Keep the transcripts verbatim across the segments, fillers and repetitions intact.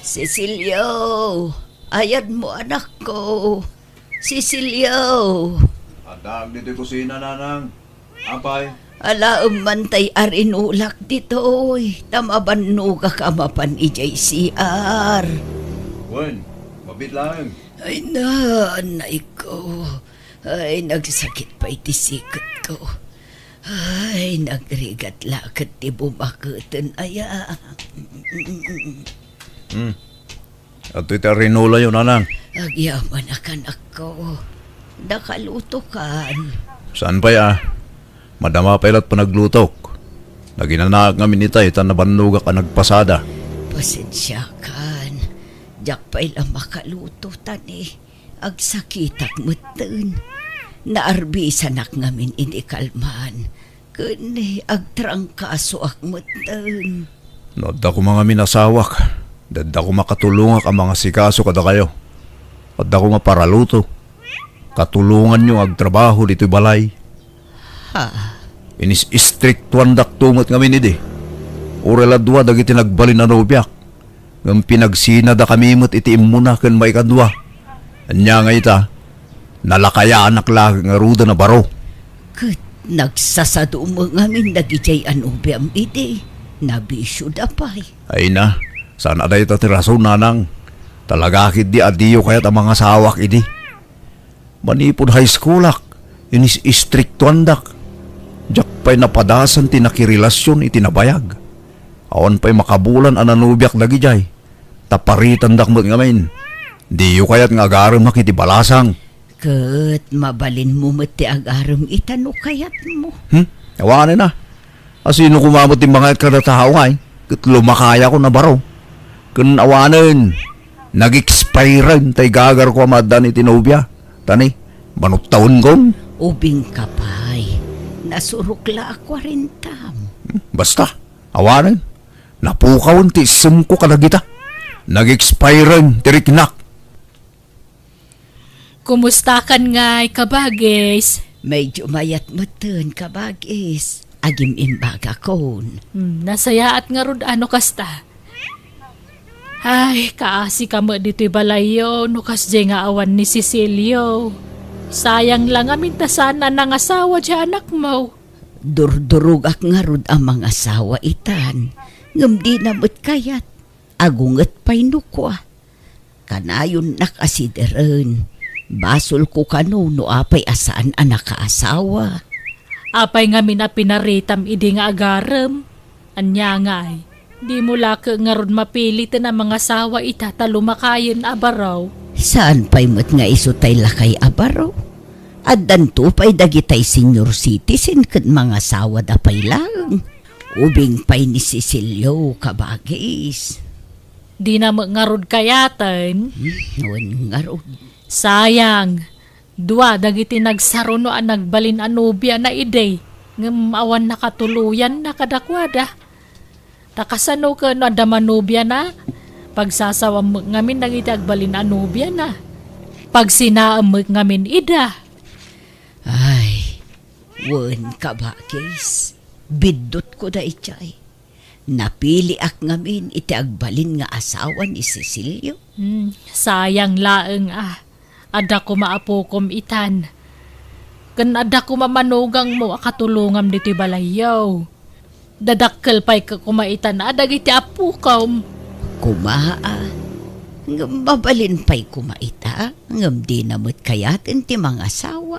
Cecilio, ayatmo, anakko. Cecilio. Addaak ditoy kusina, nanang. Apay? Alaem man tay arinulak ditoy, ta mabannogak a mapan idiay C R. Wen, mabiit laeng. Ay, nanayko. Ay, nagsakit pay ti siketko. Ay, nagrigat la ket ti bumaketen, aya. Hmm. Adtoy ti arinulayo, nanang. Agyamanak, anakko. Nakalutokan. Saan pay a? Madama pay la't panaglutok. Naginanaak ngamin itay ta nabannogak a nagpasada. Pasensiakan. Diak pay la makaluto, ta ni agsakitak metten. Naarbisanak ngamin idi kalman. Ken agtrangkasoak metten. No adda koma ngamin asawak, adda koma katulongak a mangasikaso kadakayo. Adda koma paraluto. Katulonganyo nga agtrabaho ditoy balay. Ha? Inis-istriktuandakto met ngamin idi. Uray la dua dagiti nagbalin a nobiak. Ngem pinagsinadakami met iti immuna ken maikadua. Ania nga ita, nalakayanak la ngaruden a baro. Ket nagsasadu met ngamin dagidiay a nobiam idi. Nabisioda pay. Ay na, saan a dayta ti rason, nanang. Talaga ketdi a diyo kayat a mangasawak idi. Manipud high schoolak, inis-istriktuandak. Diak pay napadasan ti nakirelasion iti nabayag. Awan pay makabulan a nanobiak dagidiay. Ta paritandak met ngamin. Diyo kayat nga agaremak iti balasang. Ket mabalinmo met ti agarem ita no kayatmo. Hmm? Awanen a. A sino koma met ti mangayat kada tao ngay? Ket lumakayakon a baro. Ken awanen, nag-expiren tay gagarko a maaddaan iti nobia. Ta ni, manuttawenkon. Ubingka pay. Nasurok la a kuarentam. Hmm, basta, awanen. Napukawen ti issemko kadagita. Nag-expiren ti riknak. Kumustakan ngay, kabagis? Medyo mayat metten, kabagis. Agim-imbagakon. Hmm, nasayaat ngarud a no kasta. Ay, kaasika met ditoy balayyo no kasdiay nga awan ni Cecilio. Sayang la ngamin ta saan a nangasawa diay anakmo. Durdurogak ngarud a mangasawa itan, ngem dina met kayat. Agunget pay no kua. Kanayonnak a sideren. Basolko kano no apay a saan a nakaasawa. Apay ngamin a pinaritam idi nga agarem? Ania ngay, dimo la ket ngarud mapiliten a mangasawa ita ta lumakayen a baro? Saan pay met nga isu tay lakay a baro? Addanto pay dagitay senior citizen ket mangasawada pay laeng. Ubing pay ni Cecilio, kabagis. Dina met ngarud kayaten? Hmm, wen ngarud. Sayang. Dua dagiti nagsaruno a nagbalin a nobiana idi, ngem awan nakatuloyanna kadakuada. Ta kasano ken no adda manobiana? Pagsasawam met ngamin dagiti agbalin a nobiana. Pagsinaem met ngamin ida. Ay, wen, kabagis. Biddutko daydiay. Napiliak ngamin iti agbalin nga asawa ni Cecilio. Hmm, sayang laeng a. Adda koma apokom itan. Ken adda koma manugangmo a katulongam ditoy balayyo. Dadakkel pay koma itan a dagiti apokom. Koma a. Ngem mabalin pay koma ita, ngem dina met kayaten ti mangasawa.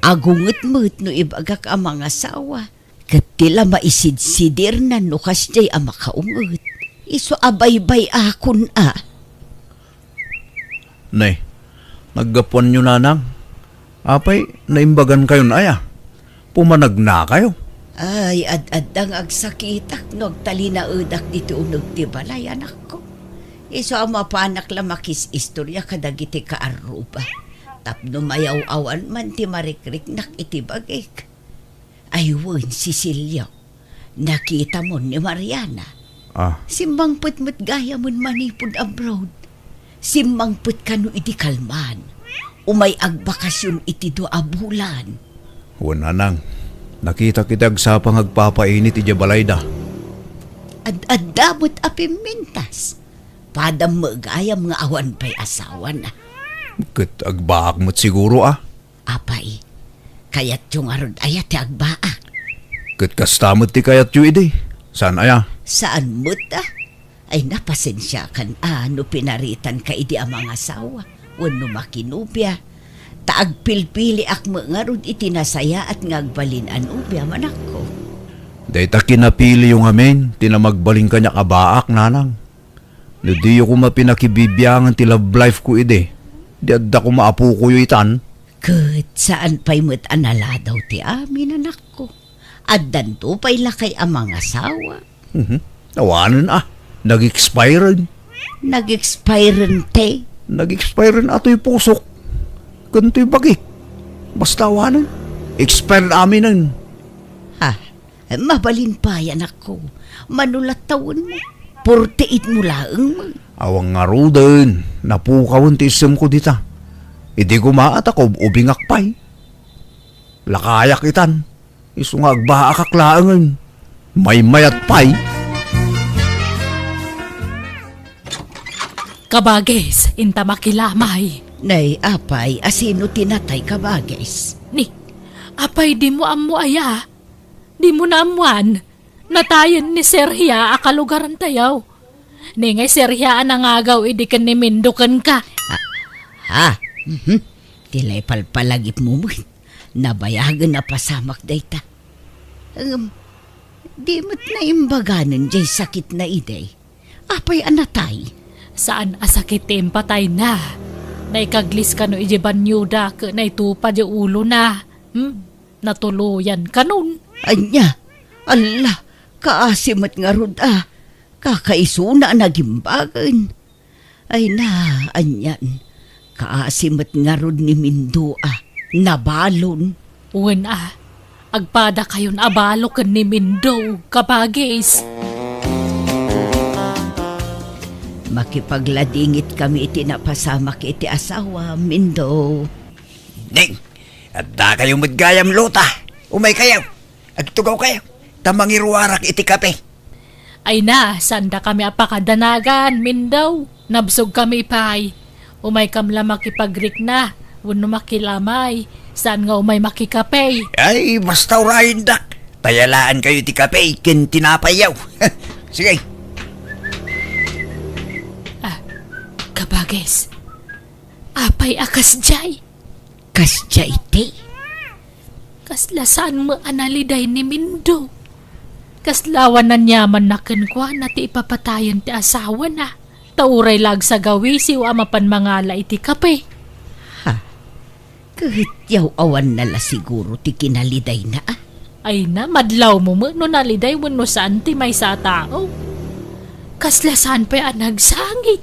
Agunget met no ibagak a mangasawa. Ket ti la maisidsidirnan no kasdiay a makaunget. Isu a baybay-akon a. Nay, naggapuanyo, nanang? Apay, naimbagankayon aya? Pumanagnakayo? Ay, ad-adda nga agsakitak no agtalinaedak ditoy uneg ti balay, anakko. Isu a mapanak la makis-istorya kadagiti kaarruba. Tapno mayaw-awan man ti marikriknak iti bagik. Ay wen, Cecilio, nakitamon ni Mariana. Ah. Simmangpet met gayam manipud abroad. Simmangpet kano idi kalman. Umay agbakasyon iti dua a bulan. Wen, nanang, nakitak iti agsapa nga agpapainit idiay balayda. Ad-adda met a pimmintas. Padam met gayam nga awan pay asawana. Ket agbaak met siguro a. Apay, kayatyo ngarud aya ti agbaak? Ket kasta met ti kayatyo idi. Saan aya? Saan met a? Ay, napasensiakan a no pinaritanka idi a mangasawa wenno makinobia. Ta agpilpiliak met ngarud iti nasayaat nga agbalin a nobia, manakko. Dayta kinapiliyo ngamin ti namagbalin kaniak a baak, nanang. No diyo koma pinakibibiangan ti love life ko idi, di adda koma apokoyo itan. Ket saan pay met a naladaw ti amin, anakko. Addanto pay lakay a mangasawa. Mhm. Awanen a, nag-expiren. Nag-expiren ti? Nag-expiren a toy pusok ken toy bagik. Basta awanen, expired aminen. Ha? Mabalin pay, anakko. Mano latta wenno? Forty-eight mo laeng met. Awan ngaruden, napukawen ti isemko dita. Idi koma a ta kaub-ubingak pay. Lakayak itan. Isu nga agbaakak laengen. Maymayat pay. Kabagis, inta makilamay. Nay, apay, a sino ti natay, kabagis? Ni, apay, dimo ammo aya? Dimo naammoan? Natayen ni Serhia a kalugarantayo. Ni ngay Serhia a nangagaw idi ken ni Mindo kenka. Ah, ha? Mhm. Ti la ipalpalagipmo met. Nabayagen a pasamak dayta. Ngem, di met naimbaganen jay sakitna idi. Apay a natay? Saan a sakit ti impatayna. Naikaglis kano idiay banioda ket naitupa diay ulona. Hmm, natuloyan kanon. Ania? Alla, kaasi met ngarud a. Kakaisuna a nagimbagen. Ay na, anian. Kaasi met ngarud ni Mindo a nabalon. Wen a, agpadakayon a balo ken ni Mindo, kabagis. Makipagladingitkami iti napasamak iti asawam, Mindo. Ding, addakayo met gayam, Lota. Umaykayo. Agtugawkayo. Ta mangiruarak iti kape. Ay na, saandakami a pakadanagan, Mindo. Nabsogkami pay. Umaykam la makipagrikna, wenno makilamay. Saan nga umay makikape. Ay, basta urayendak. Tayalaankayo ti kape ken tinapayyo. Sige. Ah, kabagis. Apay a kasdiay? Kasdiay ti? Kasla saan met a naliday ni Mindo. Kasla awan aniamanna kenkuana ti ipapatayen ti asawana. Ta uray la agsagawisiw a mapan mangala iti kape. Ha? Ket yaw awanna la siguro ti kinalidayna a? Ay na, madlawmo met no naliday wenno saan ti maysa a tao. Kasla saan pay a nagsangit.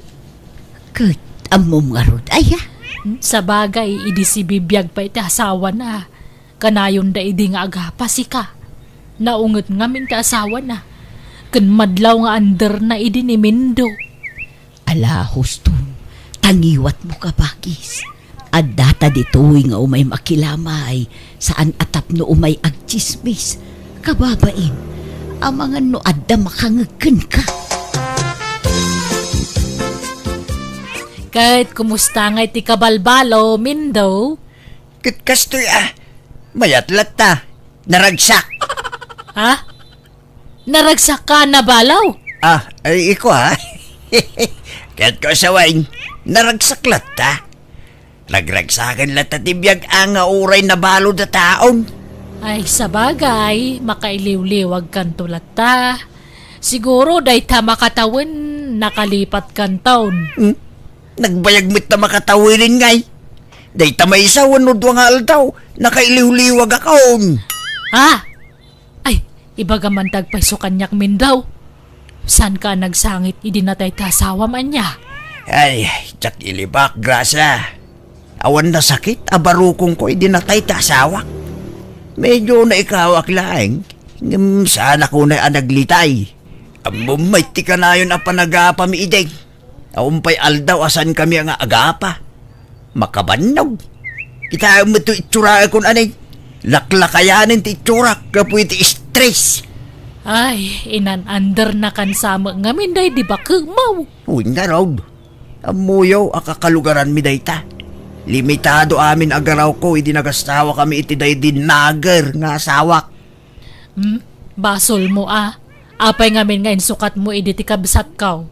Ket ammom ngarud aya? Hmm, sabagay, idi sibibiag pay ti asawana, kanayonda idi nga agapa sika. Naunget ngamin ti asawana. Ken madlaw nga anderna idi ni Mindo. Ala, huston, tangiwatmo, kabagis. Addata ditoy nga umay makilamay, saan a tapno umay agtsismis. Kababain, amangan no adda makangeg kenka. Ket kumusta ngay ti kabalbalo, Mindo? Ket kastoy a, mayat latta, naragsak. Ha? Naragsakka a nabalo? Ah, ay, iko, ha? Ket ko sawen, naragsak latta. Ragragsaken latta ti biag a nga uray nabalo dataon. Ay, sabagay, makailiwliwagkanto latta. Siguro, dayta makatawen, nakalipatkanton. Hmm? Nagbayag met ta makatawenen ngay. Dayta maysa wenno dua nga aldaw, nakailiwliwagakon. Ha? Ay, ibagam man ti agpayso kaniak, Mindo. Saanka a nagsangit idi natay ti asawam, ania? Ay, diak ilibak, Gracia. Awan nasakit a barukongko idi natay ti asawak. Medyo naikawak laeng, ngem saannak unay a naglitay. Ammom met ti kanayon a panagapami idi. Awan pay aldaw a saankami nga agapa. Makabannog. Kitaem met ti itsurakon, ani. Laklakayanen ti itsurak gapu iti stress. Ay, inan-undernakan sa met ngamin daydi bakemaw. Wen ngarud, ammoyo a kakalugaranmi dayta. Limitado amin a garawko idi nagasawakami iti daydi nager nga asawak. Hmm? Basolmo a. Apay ngamin nga insukatmo idi ti kabsatko?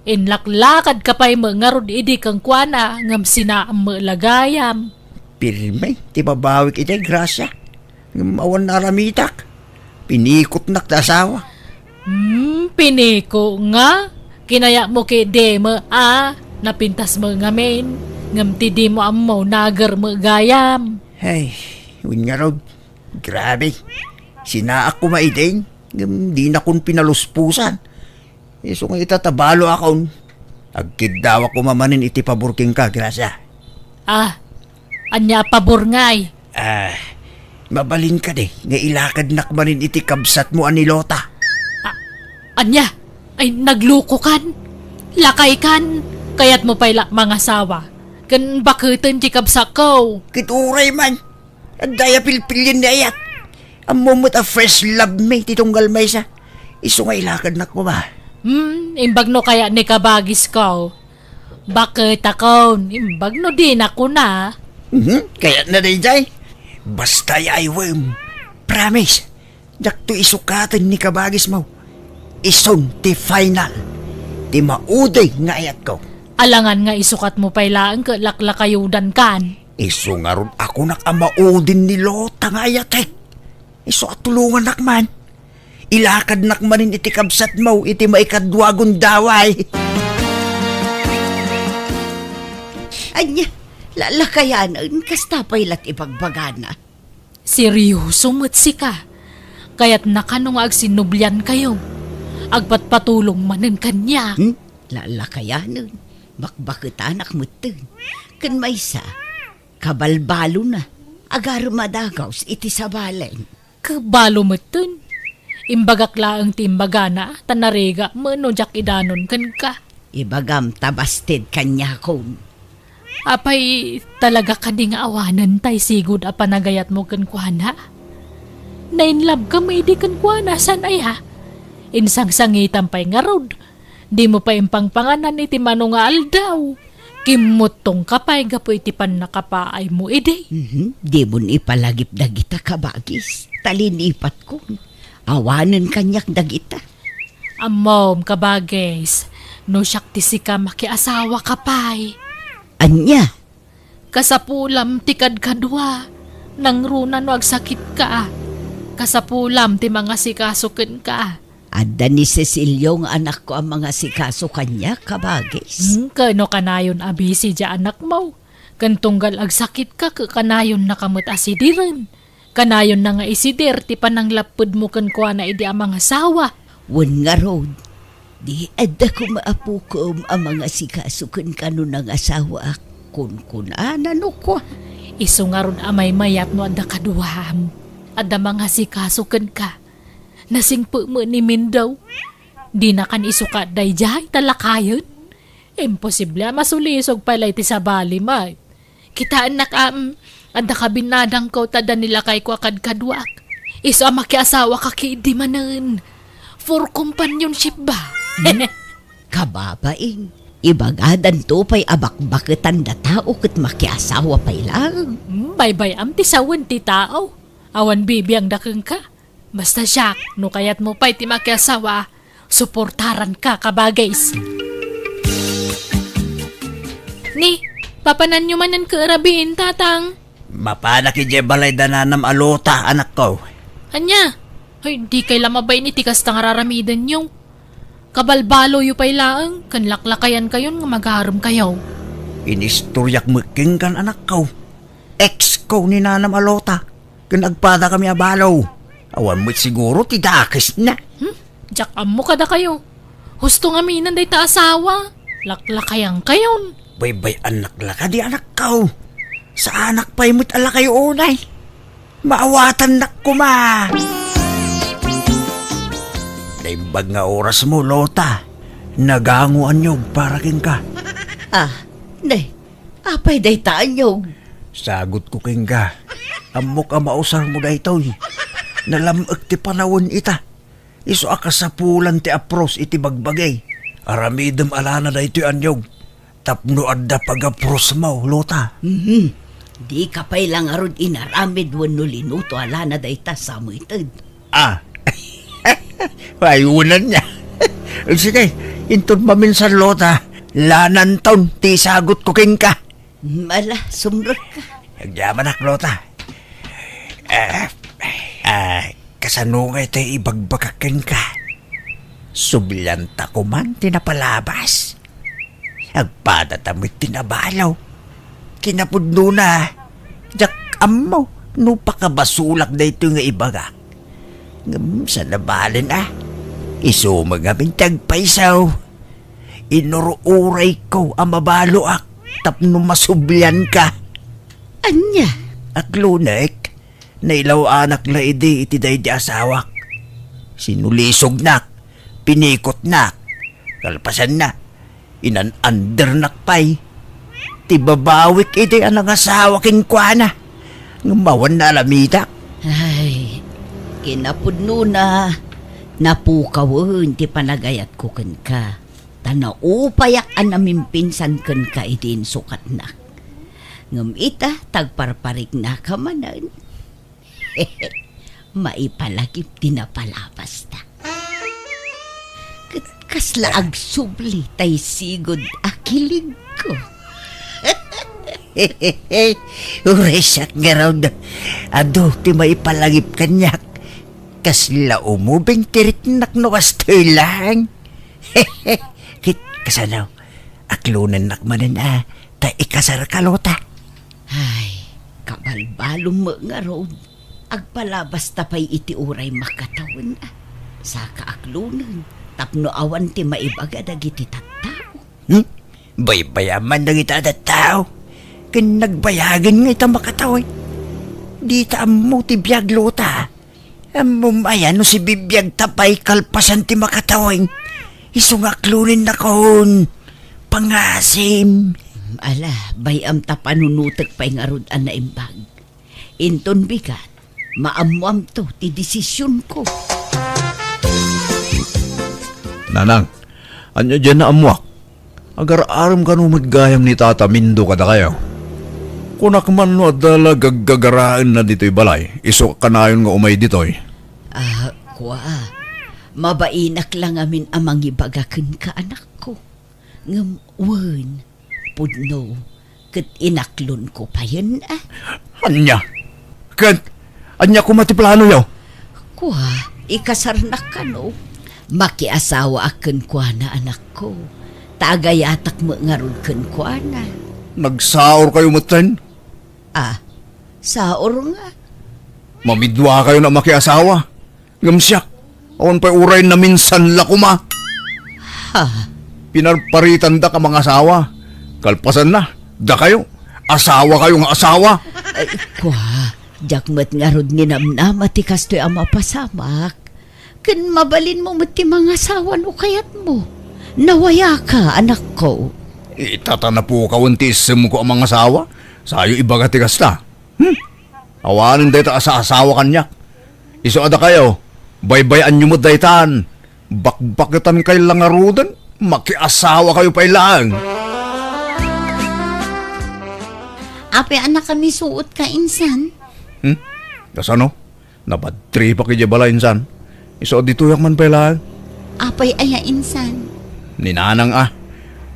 Inlaklakadka pay met ngarud idi kenkuana ngem sinaam met la gayam. Pirme ti babawik iti grasya. Ngem awan naaramidak. Pinikotnak ti asawa. Hmm, piniko nga? Kinayatmo ketdi met a napintas met ngamin. Ngem ti dimo ammo, nager met gayam. Ay, wen ngarud. Grabe. Sinaak koma idin, ngem dinakon pinaluspusan. Isu nga ita ta balo akon. Agkiddawak koma manen iti pabor kenka, Gracia. Ah, ania a pabor ngay? Ah, mabalin kadi nga ilakadnak manen iti kabsatmo a ni Lota? Ah, ania? Ay, naglukokan? Lakaykan? Kayatmo pay la mangasawa? Ken baketen ti kabsatko? Ket uray man. Adda ya pilpilien ni ayat. Ammo met a first love mi ti tunggal maysa. Isu nga ilakadnak koma. Hmm, imbag no kayat ni kabagisko. Baket akon, imbag no dina kuna. Mhm, kayatna daydiay. Basta ya aywem. Promise. Dakto isukaten ni kabagismo. Isun ti final. Ti maudi nga ayatko. Alangan nga isukatmo pay laeng ket laklakayudankan. Isu ngarud a kunak a maudin ni Lota nga ayatek. Isu a tulongannak man. Ilakadnak manen iti kabsatmo iti maikadua a gundaway. Ania, lalakayanen, kasta pay la ti ibagbagana. Seryoso met sika. Kayatna kano nga agsinnubliankayo? Agpatpatulong manen kaniak? Hmm? Lalakayanen, bakbaketanak metten. Ken maysa, kabalbalona, agarem a dagaws iti sabalen. Kabalo metten. Imbagak laeng ti imbagana, ta narigat met no diak idanon kenka. Ibagam ta basted kaniakon. Apay, talaga kadi nga awanen tay sigud a panagayatmo kenkuana? Nainlabka met idi kenkuana, saan aya? Insangsangitam pay ngarud. Dimo pay impangpanganan iti mano nga aldaw. Kimmuttongka pay gapu iti pannakapaaymo idi. Mhm. Dimon ipalagip dagita, kabagis. Ta linipatkon. Awanen kaniak dagita. Ammom, kabagis, no siak ti sika, makiasawaka pay. Ania? Kasapulam ti kadkadua. Nangruna no agsakitka. Kasapulam ti mangasikaso kenka. Adda ni Cecilio nga anakko a mangasikaso kaniak, kabagis. Hmm, ken no kanayon a busy diay anakmo. Ken tunggal agsakitka, ket kanayonnaka met a sidiren. Kanayonna nga isidir ti pananglappedmo kenkuana idi a mangasawa. Wen ngarud, di adda koma apokem a mangasikaso kenka no nangasawaak, kunkunana no kua. Isu ngarud a maymayat no adda kaduaam. Adda mangasikaso kenka. Nasingpet met ni Mindaw. Dinakan isukat daydiay ta lakayen. Imposible a masulisog pay la iti sabali met. Kitaennak, am, adda kabinnadangko ta adda ni lakayko a kadkaduak. Isu a makiasawaka ketdi manen. For companionship ba? Hmm? Kababain, ibagadanto pay a bakbaketan da tao ket makiasawa pay laeng. Hmm, baybay-am ti sawen ti tao. Awan bibiangda kenka. Basta siak, no kayatmo pay ti makiasawa, suportaranka, kabagis. Ni, papananyo manen ket rabiin, tatang? Mapanak idiay balay da nanam a Lota, anakko. Ania? Ay, dikay la mabain iti kasta nga raramidenyo. Kabalbaloyo pay laeng, ken laklakayankayon nga magaremkayo. Inistoriak met kenkan, anakko. Ex ko ni nanam a Lota. Ken agpadakami a balo. Awan met siguro ti dakesna. Hmm? Diak ammo kadakayo. Husto ngaminen dayta asawa. Laklakayankayon. Baybay-annak la kadi, anakko. Saanak pay met a lakayo unay. Maawatannak koma. Naimbag nga orasmo, Lota. Nagango a niyog para kenka. Ah, ne, Apay dayta a niyog? Sagutko kenka. Ammok a mausarmo daytoy. Nalam-ek ti panawen ita. Isu a kasapulan ti apros iti bagbagi. Aramidem a lana daytoy, Anyog, tapno adda pagaprusmo, Lota. Mhm. Dika pay la ngarud inaramid wenno linuto a lana dayta, sameted. Ah. Ay, unanna. Sige, inton maminsan, Lota, lananton ti isagutko kenka. Mm, ala, sumrekka. Agyamanak, Lota. Ah, ah, kasano ngay ti ibagbagak kenka? Sublianta koman ti napalabas. Agpadata met ti nabalo. Kinapudnona, diak ammo no pakabasolak daytoy nga ibagak. Ngem saan a balen a, isu met ngamin ti agpayso. Inur-urayko a mabaloak tapno masublianka. Ania? Aklonek, nailaw-anak la idi iti daydi asawak. Sinulisognak, pinikotnak. Kalpasanna, inan-andernak pay. Ti babawik idi a nangasawa kenkuana. Ngem awan naalamidak. Ay, kinapudnona, napukawen ti panagayatko kenka. Ta naupayak a namimpinsan kenka idi insukatnak. Ngem ita, ta agparpariknaka manen. Maipalagip ti napalabasta. Ket kasla agsubli tay sigud a kiligko. Uray siak ngarud, adu ti maipalagip kaniak. Kasla umubing ti riknak no kastoy laeng. Ket kasano? Aklonennak manen a ta ikasarka, Lota. Ay, kabalbalom met ngarud. Agpalabasta pay iti uray makatawen a. Saka aklonen tapno awan ti maibaga dagiti tattao. Hmm? Baybayaman dagiti a tattao. Ken nagbayagen nga ita makatawen. Dita ammo ti biag, Lota. Ammom aya no sibibiagta pay kalpasan ti makatawen? Isu nga aklonennakon. Pangasim. Ala, bay-am ta panunotek pay ngarud a naimbag. Inton bigat, maammoamto ti desisionko. Nanang, ania diay naammoak? Agar-arem kano met gayam ni Tata Mindo kadakayo? Kunak man no adda la gaggagaraenna ditoy balay, isu kanayon nga umay ditoy. Ah, kua, mabainak la ngamin a mangibaga kenka, anakko. Ngem wen, pudno, ket inaklonko payen a. Ania? Ket ania koma ti planoyo? Kua, ikasarnak kano? Makiasawaak kenkuana, anakko. Ta agayatak met ngarud kenkuana. Nagsaorkayo metten? Ah, saor nga. Mamiduakayon a makiasawa. Ngem siak, awan pay uray naminsan la koma. Ha? Pinarparitandak a mangasawa. Kalpasanna, dakayo, asawakayo nga asawa. Ay, kua, diak met ngarud ninamnama ti kastoy a mapasamak. Ken mabalinmo met ti mangasawa no kayatmo. Nawayaka, anakko. Ita ta napukawen ti issemko a mangasawa. Sayo ibaga ti kasta. Hmm? Awanen dayta a saasawa kaniak. Isu a dakayo, baybay-anyo met daytan. Bakbaketankay la ngaruden, makiasawakayo pay laeng. Apay a nakamisuotka insan? Hmm? Kasano? Nabadtripak idiay balay insan. Isu a ditoyak man pay laeng. Apay aya insan? Ni Nanang a,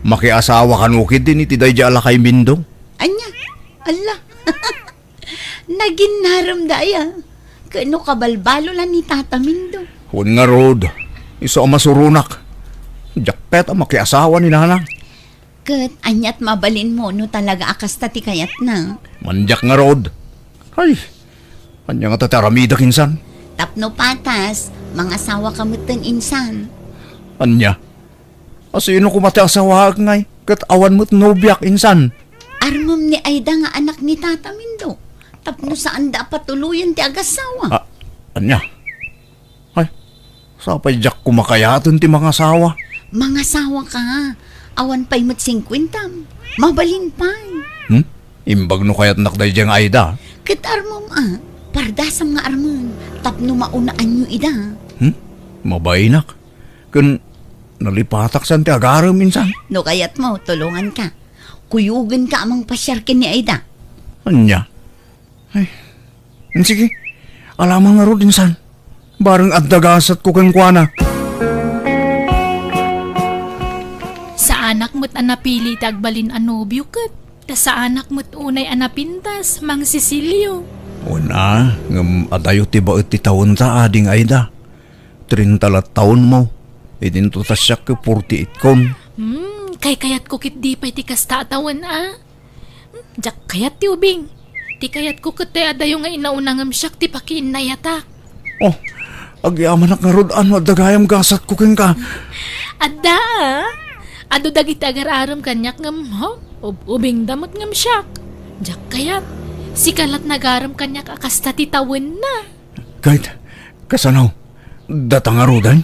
makiasawa kano ketdin iti daydiay a lakay Mindo. Ania? Alla. Naginnarem da aya. Ket no kabalbalo la ni Tata Mindo. Wen ngarud, isu a masuronak. Diak kayat a makiasawa ni Nanang. Ket aniat mabalinmo no talaga a kasta ti kayatna? Mandiak ngarud. Ay, ania ngata ti aramidek insan? Tapno patas, mangasawaka metten insan. Ania? A sino koma ti asawaek ngay? Ket awan met nobiak insan. Armem ni Aida nga anak ni Tata Mindo. Tapno saanda a patuloyen ti agasawa. Ah, ania? Ay, sapay diak koma kayaten ti mangasawa. Mangasawa ka. Awan pay met singkuentam. Mabalin pay. Hmm? Imbag no kayatnak daydiay nga Aida. Ket armem a, pardasam nga armen, tapno maunaanyo ida. Hmm? Mabainak. Ken Nalipatak san ti agarem insan. No kayatmo, tulonganka. Kuyogenka a mangpasiar ken ni Aida. Ania? Ay, sige. Alamang ngarud insan. Bareng adda gasatko kenkuana. Saanak met a napili ti agbalin a nobio ket ta saanak met unay a napintas, Mang Cecilio. Wen a, ngem adayo ti baet ti tawenta, Ading Aida. Trinta la tawenmo. Idinto ta siak ket forty-eight kon. Hmm, kaykayatko ketdi pay ti kasta a tawen a. Hmm, diak kayat ti ubing. Ti kayatko ket ti adayo nga inauna ngem siak ti pakiinnayatak. Oh, agyamanak ngarud a no adda gayam gasatko kenka. Adda, a. Adu dagiti agar-arem kaniak ngem, ho, ub-, ubingda met ngem siak. Diak kayat. Sika lat nagarem kaniak a kasta ti tawenna. Ket, kasano? Data ngaruden?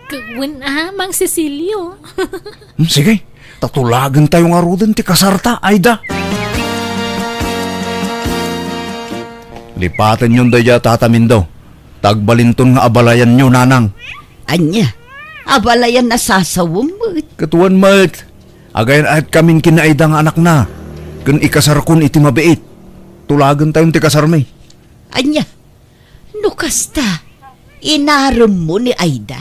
Ket wen a, Mang Cecilio. Hmm, sige, ta tulagentayo ngaruden ti kasarta, Aida. Lipatenyon daydiay a tatamindo. Ta agbalinton nga abalayanyo, nanang. Ania? Abalayan a sasawem met. Ket wen met. Agayan-ayatkamin ken ni Aida nga anakna. Ken ikasarkon iti mabiit. Tulagentayon ti kasarmi. Ania? No kasta, inaremmo ni Aida?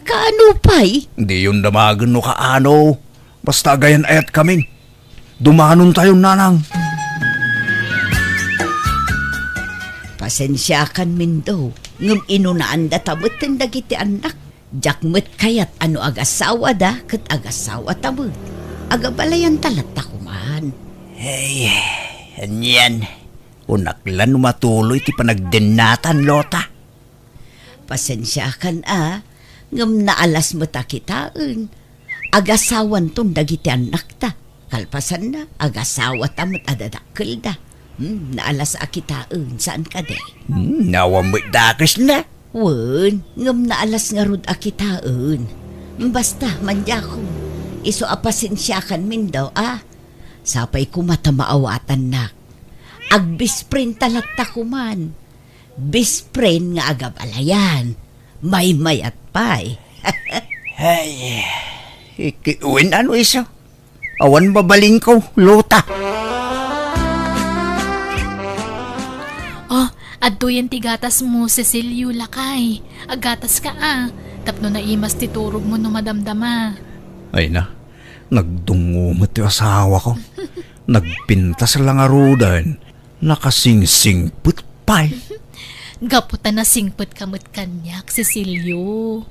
Kaano pay? Diyon damagen no kaano. Basta agayan-ayatkami. Dumanontayon, nanang. Pasensiakan, Mindo, ngem inunaandata metten dagiti annak. Diak met kayat a no agasawada ket agasawata met. Agabalayanta latta koman. Ay, anian? Kunak la no matuloy ti panagdennatan, Lota. Pasensiakan a, ngem naalas met a kitaen. Agasawanton dagiti annakta. Kalpasanna, agasawata met a dadakkelda. Hmm, naalas a kitaen, saan kadi? Hmm, awan met dakesna. Wen, ngem naalas ngarud a kitaen. Basta, madiakon. Isu a pasensiakan, Mindo, a. Sapay koma ta maawatannak. Agbest friendta latta koman. Best friend nga agabalayan. Maymayat pay. Ay, iki-, wen a no isu? Awan mabalinko, Lota. Oh, adtoyen ti gatasmo, Cecilio, lakay. Aggataska a, tapno naimas ti turogmo no madamdama. Ay na, nagdungngo met ti asawako. Nagpintas la ngaruden. Nakasingsingpet pay. Gapu ta nasingpetka met kaniak, Cecilio.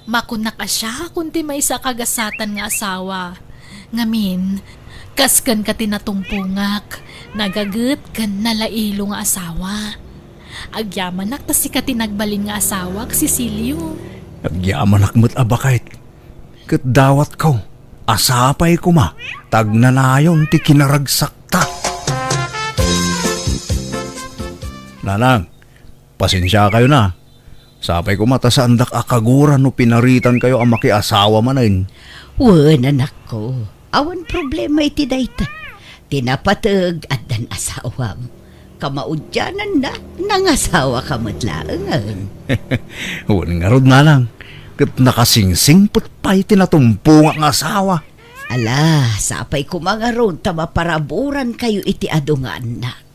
Makunak a siakon ti maysa a kagasatan nga asawa. Ngamin, kas kenka ti natumpongak, nagaget ken nalailo nga asawa. Agyamanak ta sika ti nagbalin nga asawak, Cecilio. Agyamanak met a baket. Ket dawatko a sapay koma ta agnanayon ti kinaragsakta. Nanang, pasensiakayon a. Sapay koma ta saandak a kagura no pinaritankayo a makiasawa manen. Wen, anakko, awan problema iti dayta. Ti napateg, addan asawam. Kamaudiananna, nangasawaka met laengen. Wen ngarud, nanang, ket nakasingsingpet pay ti natumpongak nga asawa. Ala, sapay koma ngarud ta maparaburankayo iti adu nga annak.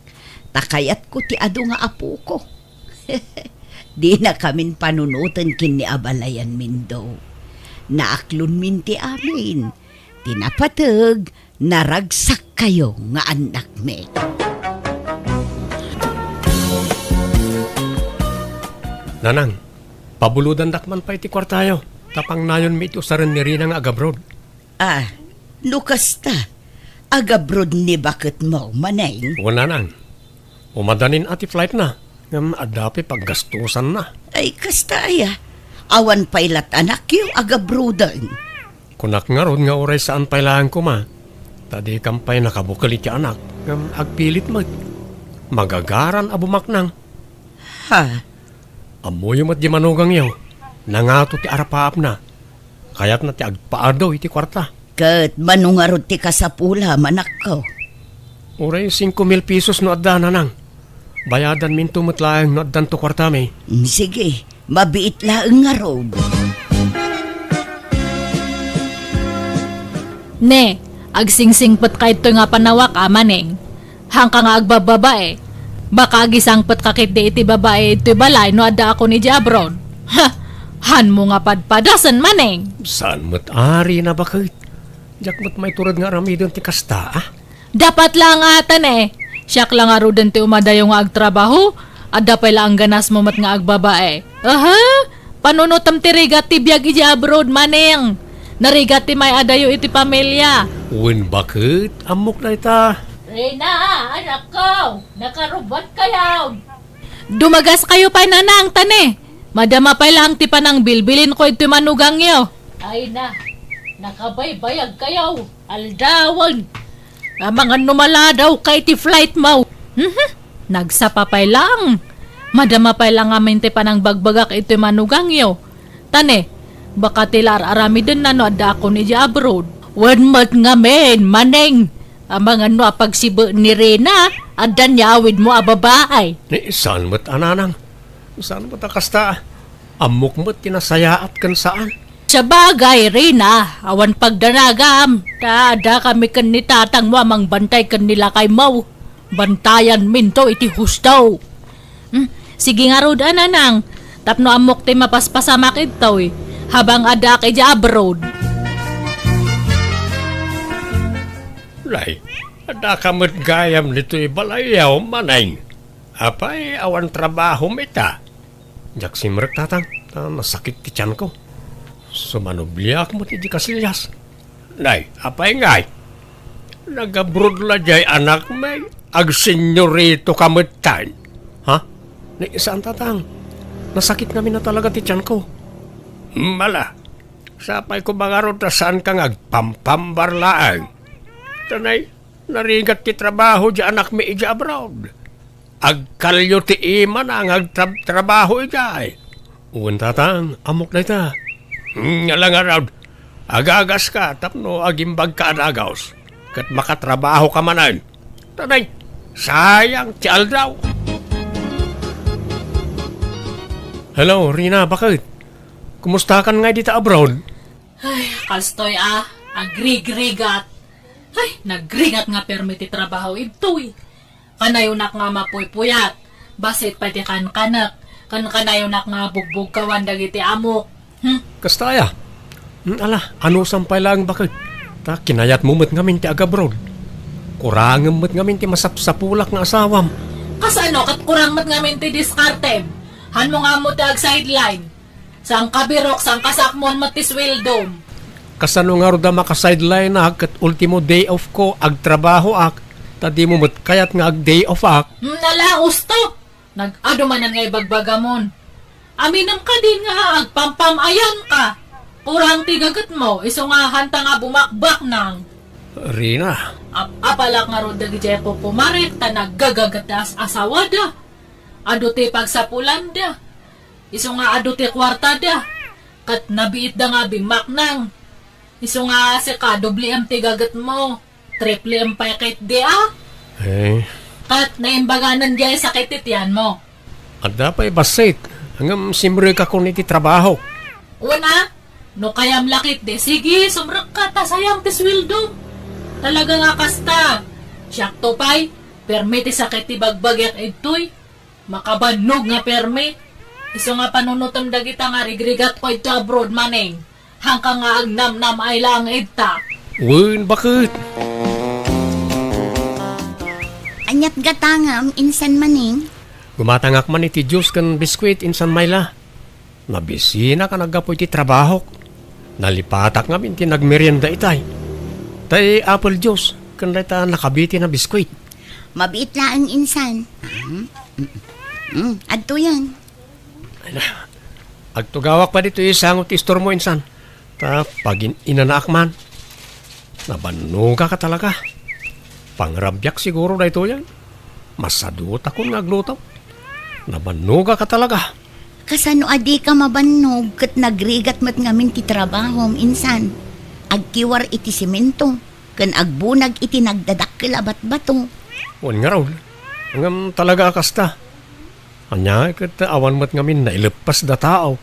Ta kayatko ti adu nga apoko. Dinakamin panunoten ken ni abalayan, Mindo. Naaklonmin ti amin. Ti napateg, naragsakkayo nga annakmi. Nanang, pabulodandak man pay ti kuartayo, ta pangnayonmi iti usaren ni Rina nga agabroad. Ah, no kasta, agabroad ni baketmo, Maneng? Wen, nanang. Umadanin a ti flightna, ngem adda pay paggastosanna. Ay, kasta aya. Awan pay lat anakyo agabroaden. Kunak ngarud nga uray saan pay laeng koma, ta dikan pay nakabukel iti anak, ngem agpilit met. Magagaran a bumaknang. Ha? Ammoyo met di manugangyo, nangato ti arapaapna. Kayatna ti agpaadu iti kuarta. Ket mano ngarud ti kasapulam, anakko? Uray singko mil pesos no adda, nanang. Bayadanminto met laeng no addanto kuartami. Mm, sige, mabiit laeng ngarud. Ne, agsingsingpetka itoy nga panawak a, Maneng. Haanka nga agbababae. Baka agisangpetka ketdi iti babae itoy balay no addaakon idiay abroad. Ha! Hanmo nga padpadasen, Maneng. Saan met, Rina, baket? Diak met maitured nga aramiden ti kasta, a? Dapat la nga atan, e. Siak la ngaruden ti umadayo nga agtrabaho, adda pay laeng ganasmo met nga agbabae. Aha! Panunotem ti rigat ti biag idiay abroad, Maneng. Narigat ti may-adayo iti pamilia. Wen, baket? Ammok dayta. Rina, anakko, nakarubat kayo. Dumagas kayo pay, Nanang, ta ne. Madama pay laeng ti panangbilbilinko iti manugangyo. Ay na, nakabaybayag kayo. Aldawen. Amangan no maladaw ka iti flight mo. Mhm. Nagsapa pay laeng. Madama pay laeng ngamin ti panangbagbagak iti manugangyo. Ta ne, baka ti la ar-aramidenna no addaakon idiay abroad. Wen met ngamin, Maneng. Amangan no apagsibe ni Rina, adda ni awidmo a babae. Ni, saan met a, Nanang? Saan met a kasta? Ammok met ti nasayaat ken saan. Sabagay, Rina, awan pagdanagam. Ta adda kami ken ni tatangmo a mangbantay ken ni lakaymo. Bantayanminto iti husto. Hmm, sige ngarud a, Nanang, tapno ammok ti mapaspasamak idtoy, habang addaak idiay abroad. Nay, addaka met gayam ditoy balayyo, Maneng. Apay, awan trabahom ita? Diak simrek, Tatang, ta nasakit ti tianko. Sumanubliak met iti kasillas. Nay, apay ngay? Nag-abroad la diay anakmi, agsenyorito ka metten. Ha? Ni, saan, Tatang. Nasakit ngamin a talaga ti tianko. Mala, sapay ko mangarud ta saanka nga agpampambar laeng. Ta nay, narigat ti trabaho diay anakmi idiay abroad. Agkalyo ti imana nga agtrab-, trabaho idiay. Wen, Tatang, ammok dayta. Hmm, ala ngarud, agagaska tapno agimbagka a dagus, ket makatrabahoka manen. Ta nay, sayang ti aldaw. Hello, Rina, baket? Kumustakan ngay dita abroad? Ay, kastoy a, agrigrigat. Ay, nagrigat nga permi ti trabaho idtoy. Kanayonak nga mapuypuyat, bassit pay ti kankanek, ken kanayonak nga bugbugkawan dagiti amok. Hmm? Kasta aya? Hmm, ala, anusan pay laeng baket. Ta kinayatmo met ngamin ti agabroad. Kurangem met ngamin ti masapsapulak nga asawam. Kasano ket kurang met ngamin ti diskartem? Hanmo nga ammo ti ag-sideline. Saan ka birok, saan ka sakmon met ti sweldom? Kasano ngarud a maka-sideline-ak ket ultimo day off ko, agtrabahoak, ta dimo met kayat nga ag-day off-ak? Hmm, nala, usto! Nag-adu manen nga ibagbagamon. Aminem kadin nga agpampam-ayanka. Kurang ti gagetmo, isu nga hanta nga bumakbaknang. Rina. Ap-apalak ngarud dagiti kukumarek ta naggagaget ti as-asawada. Adu ti pagsapulanda. Isu nga adu ti kuartada, ket nabiitda nga bimmaknang. Isu nga sika, dobliem ti gagetmo, tripliem pay ketdi a. Eh. Ket naimbaganen diay sakit ti tianmo. Adda pay bassit, ngem simrekakon iti trabaho. Wen a, no kayam la ketdi, sige, sumrekka ta sayang ti sweldom. Talaga nga kasta. Siakto pay, permi ti sakit ti bagbagiak idtoy. Makabannog nga permi. Isu nga panunotem dagita nga rigrigatko idto abroad, Maneng. Hangka nga agnamnam ay laeng idta. Wen, baket? Aniat gatangam, insan, Maneng? Gumatangak man iti juice ken biskuit, insan Myla. Nabisinak a naggapu iti trabahok. Nalipatak ngamin ti nagmerienda itay. Tay apple juice, ken dayta nakabiti na biskuit. Mabiit laeng, insan. Mm, mm, mm, adtoyen. Ay na, agtugawak pay ditoy isango ti istormo, insan. Ta pagin-inanaak man. Nabannogak a talaga. Pangrabiak siguro daytoyen. Masadutakon nga agluto. Nabannogak a talaga. Kasano a dika mabannog ket nagrigat met ngamin ti trabahom, insan? Agkiwar iti semento ken agbunag iti nagdadakkel a batbato. Wen ngarud, ngem talaga a kasta. Ania ket awan met ngamin naileppasda tao.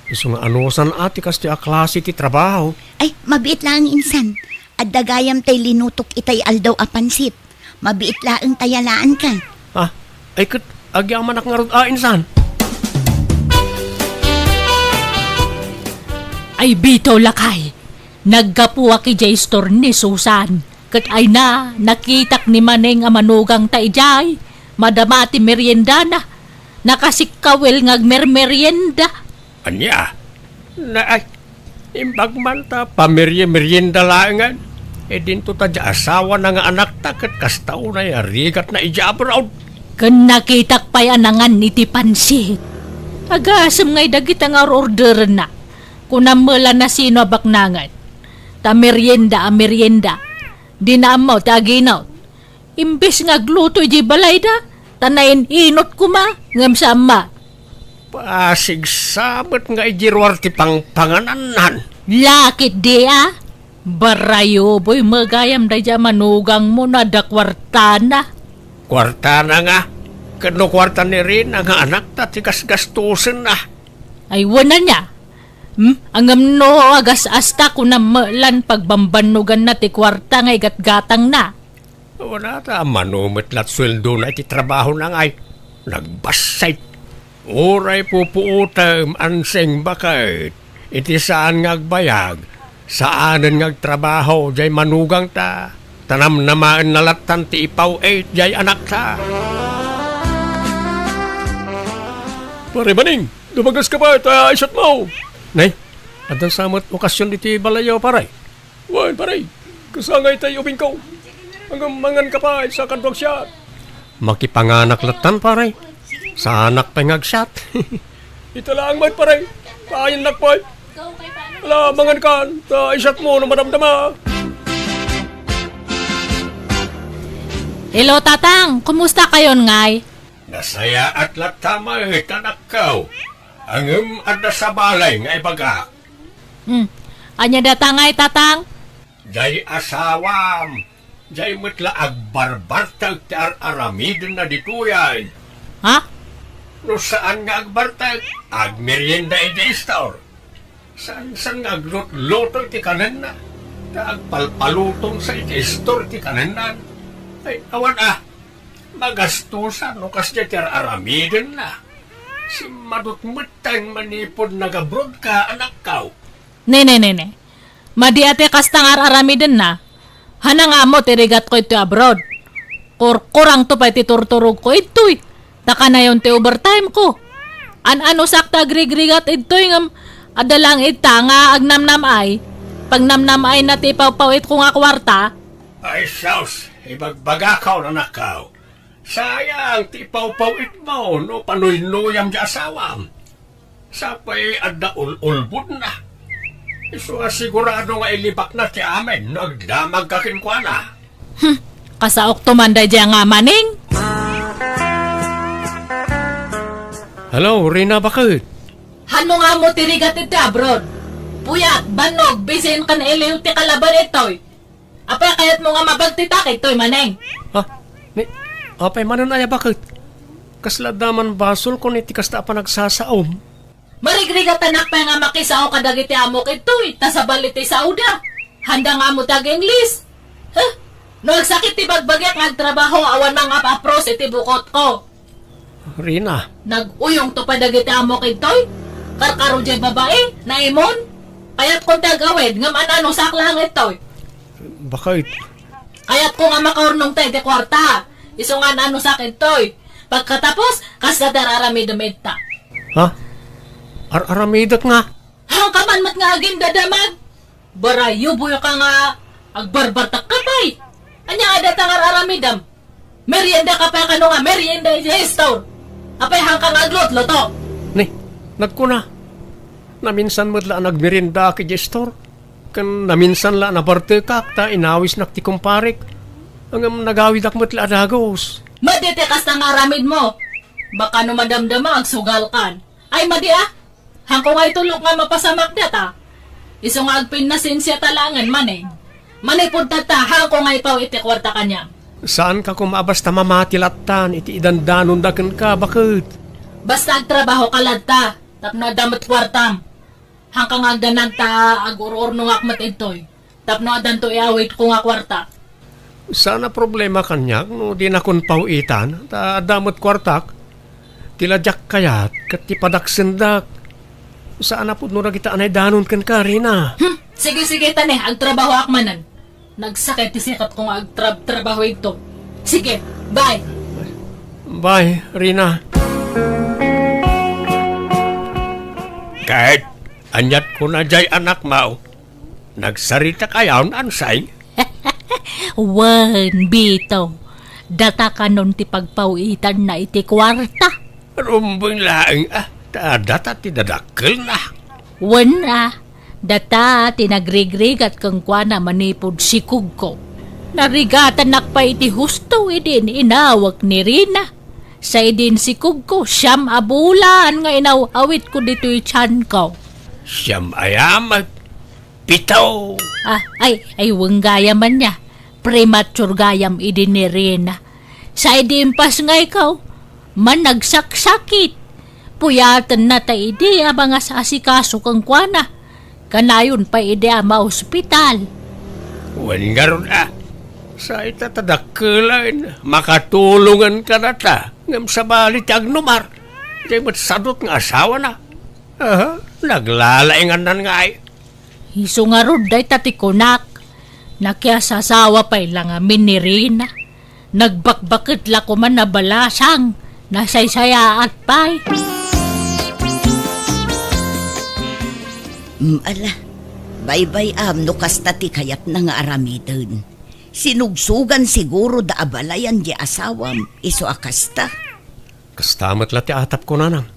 Isu nga anusan a ti kastoy a klase ti trabaho. Ay, mabiit laeng, insan. Adda gayam tay linutok itay aldaw a pansit. Mabiit laeng ta yalaanka. Ah, ay ket agyamanak ngarud a insan. Ay bitaw lakay, naggapuak idiay istor ni Susan. Ket ayna, nakitak ni Maneng a manugangta idiay. Madama ti meriendana. Nakasikkawel nga agmermerienda. Ania? Na, ay, imbag man ta pamerye-merienda laengen. E dinto ta di asawana nga anakta ket kasta unay a rigatna idiay abroad. Ken nakitak pay a nangan iti pansit. Agasem ngay dagita nga or-orderenna. Kunam met la no sino a baknangen. Ta merienda a merienda. Dina ammo ti aginot. Imbes nga agluto idiay balayda, ta nain-inot koma, ngem saan met. Pasigsa met nga idi ruar ti pangpanganannan. Lakit di a? Barayo, boy, met gayam daydi a manugangmo no adda kuartana. Kuartana nga? Ket no kuarta ni Rina nga anakta ti gasgastosenna. Ay, wen ania? Hmm? Ngem no agas-asta, kunam met la no pagbambannoganna ti kuarta nga igatgatangna. Wen a ta, mano met la ti sueldona iti trabahona ngay. Nagbassit. Uray pupuotem, Ansing, baket. Iti saan nga agbayag, saanen nga agtrabaho diay manugangta. Ta namnamaenna lattan ti ipaw-it diay anakta. Pare Maneng, dumagas ka pay ta isat mo. Nay, adda sa met okasion ditoy balayyo, pare. Wen, pare, kasangay tay ubingko. Ngem mangan ka pay sa kaduak siat. Makipanganak lattan, pare. Saanak pay nga agsiat. Ita laeng met, pare. Kayannak pay. Ala, mangan kan, ta isat mo no madamdama. Hello, Tatang. Kumusta kayon ngay? Nasayaat latta met, anakko. Ngem adda sa balay nga ibagak. Hmm. Ania data ngay, Tatang? Diay asawam, diay met la agbarbartek ti ar-aramidenna ditoyen. Ha? No saan nga agbartek, agmerienda idiay istor. Saan-saan nga aglutluto iti kanenna, ta agpalpalutonsa iti istor iti kanennan. Ay, awan a, magastosan no kasdiay ti ar-aramidenna. Simmadut metten manipud nagabrodka, anakko. Ne, ne, ne, ne. Madi a ti kasta nga ar-aramidenna. Hanang ammo ti rigatko iti abroad. Kurkurangto pay ti turturogko idtoy. Ta kanayon ti overtime ko. An-anusak ta agrigrigat idtoy ngem adda lang ita nga agnamnam-ay. Pagnamnam-ayna ti ipawpaw-itko nga kuarta. Ay, sus, ibagbagakaw, anakko. Sayang ti ipawpaw-itmo no panuynuyam ti asawam. Sapay adda ul-ulbodna. Isu a sigurado nga ilibakna ti amin no agdamagka kenkuana. Hmm, kasaokto man daydiay a Maneng. Hello, Rina, baket? Hanno nga ammo ti rigat iti abroad? Puyat, bannog, bisin, ken iliw ti kalaban itoy. Apay, kayatmo nga mabagtitak itoy, Maneng? Ha? Ni, apay manen aya, baket? Kasla adda man basolko iti kasta a panagsasaom. Marigrigatanak pay nga makisao kadagiti amok itoy, ta sabali ti saoda. Handa nga ammo ti ag-Ingles. Huh? No agsakit ti bagbagiak nga agtrabaho, awan mangap-apros iti bukotko. Rina. Nag-uyongto pay dagiti amok itoy. Karkaro diay babai, naimon. Kayatko ti ag-awid, ngem an-anusak laeng itoy. Baket? Kayatko nga makaurnongta iti kuarta. Isu nga an-anusak itoy. Pagkatapos, kasta ti ar-aramidem ita. Ha? Ar-aramidek nga? Hanka man met nga agindadamag. Barayo, boy, ka nga agbarbartak ka pay. Ania nga dayta nga ar-aramidem? Merienda ka pay kano nga merienda iti store. Apay, hanka nga aglutluto. Ni, nagkuna, naminsan met la a nagmeriendaak iti store. Ken naminsan la a nabartekak ta inawisnak ti kumparek. Ngem nagawidak met la a dagus. Madi ti kasta nga aramidmo. Baka no madamdama, agsugalkan. Ay, madi a. Hanko nga itulok nga mapasamak data. Isu nga agpinnasensia ta laengen, Maneng. Manipud tatta, hanko nga ipaw iti kuarta kaniam. Saanka koma a basta mamati lattan iti idandanonda kenka, baket? Basta agtrabaho ka latta, tapno adda met kuartam. Hanka nga agdanag ta agur-urnongak met idtoy. tapno addanto iawidko nga kuarta. Saan a problema kaniak no dinakon paw-itan, ta adda met kuartak. Ti la diak kayat ket ti padaksendak. Saan a pudno dagita a naidanon kenka, Rina. Hmm, sige, sige, ta ne, agtrabahoak manen. Nagsakit ti sikapko nga agtrab-, trabaho idto. Sige, bye. Bye, Rina. Ket, aniat kuna jay anakmo? Nagsarita kayon, Anseng? Wen, Bito. Data kanon ti pagpaw-itanna iti kuarta. Rumbeng laeng, ah, ta data ti dadakkelna. Wen, ah, data ti nagrigrigat kenkuana manipud sikugko. Narigatanak pay iti husto idin inawek ni Rina. Sa idin sikugko, siam a bulan nga inaw-awitko ditoy tianko. Siam aya met? Pito! Ah, ay, ay, wen gayam ania. Premature gayam idi ni Rina. Sa idi impas nga ikaw, managsaksakit. Puyatenna ta idi a mangas-asikaso kenkuana. Kanayon pay idi a maospital. Wen ngarud a. Sa ita ta dakkelen, makatulongen kadata. Ngem sabali ti agnumar. Diay met sadut nga asawana. Aha, naglalaingannan nga ay. Isu ngarud dayta ti kunak, nakiasasawa pay la ngamin ni Rina. Nagbakbaket la koman a balasang, nasaysayaat pay. Mm, ala, baybay-am no kasta ti kayatna nga aramiden. Sinugsugan siguro da a balayan di asawam, isu a kasta. Kasta met la ti atapko, nanang.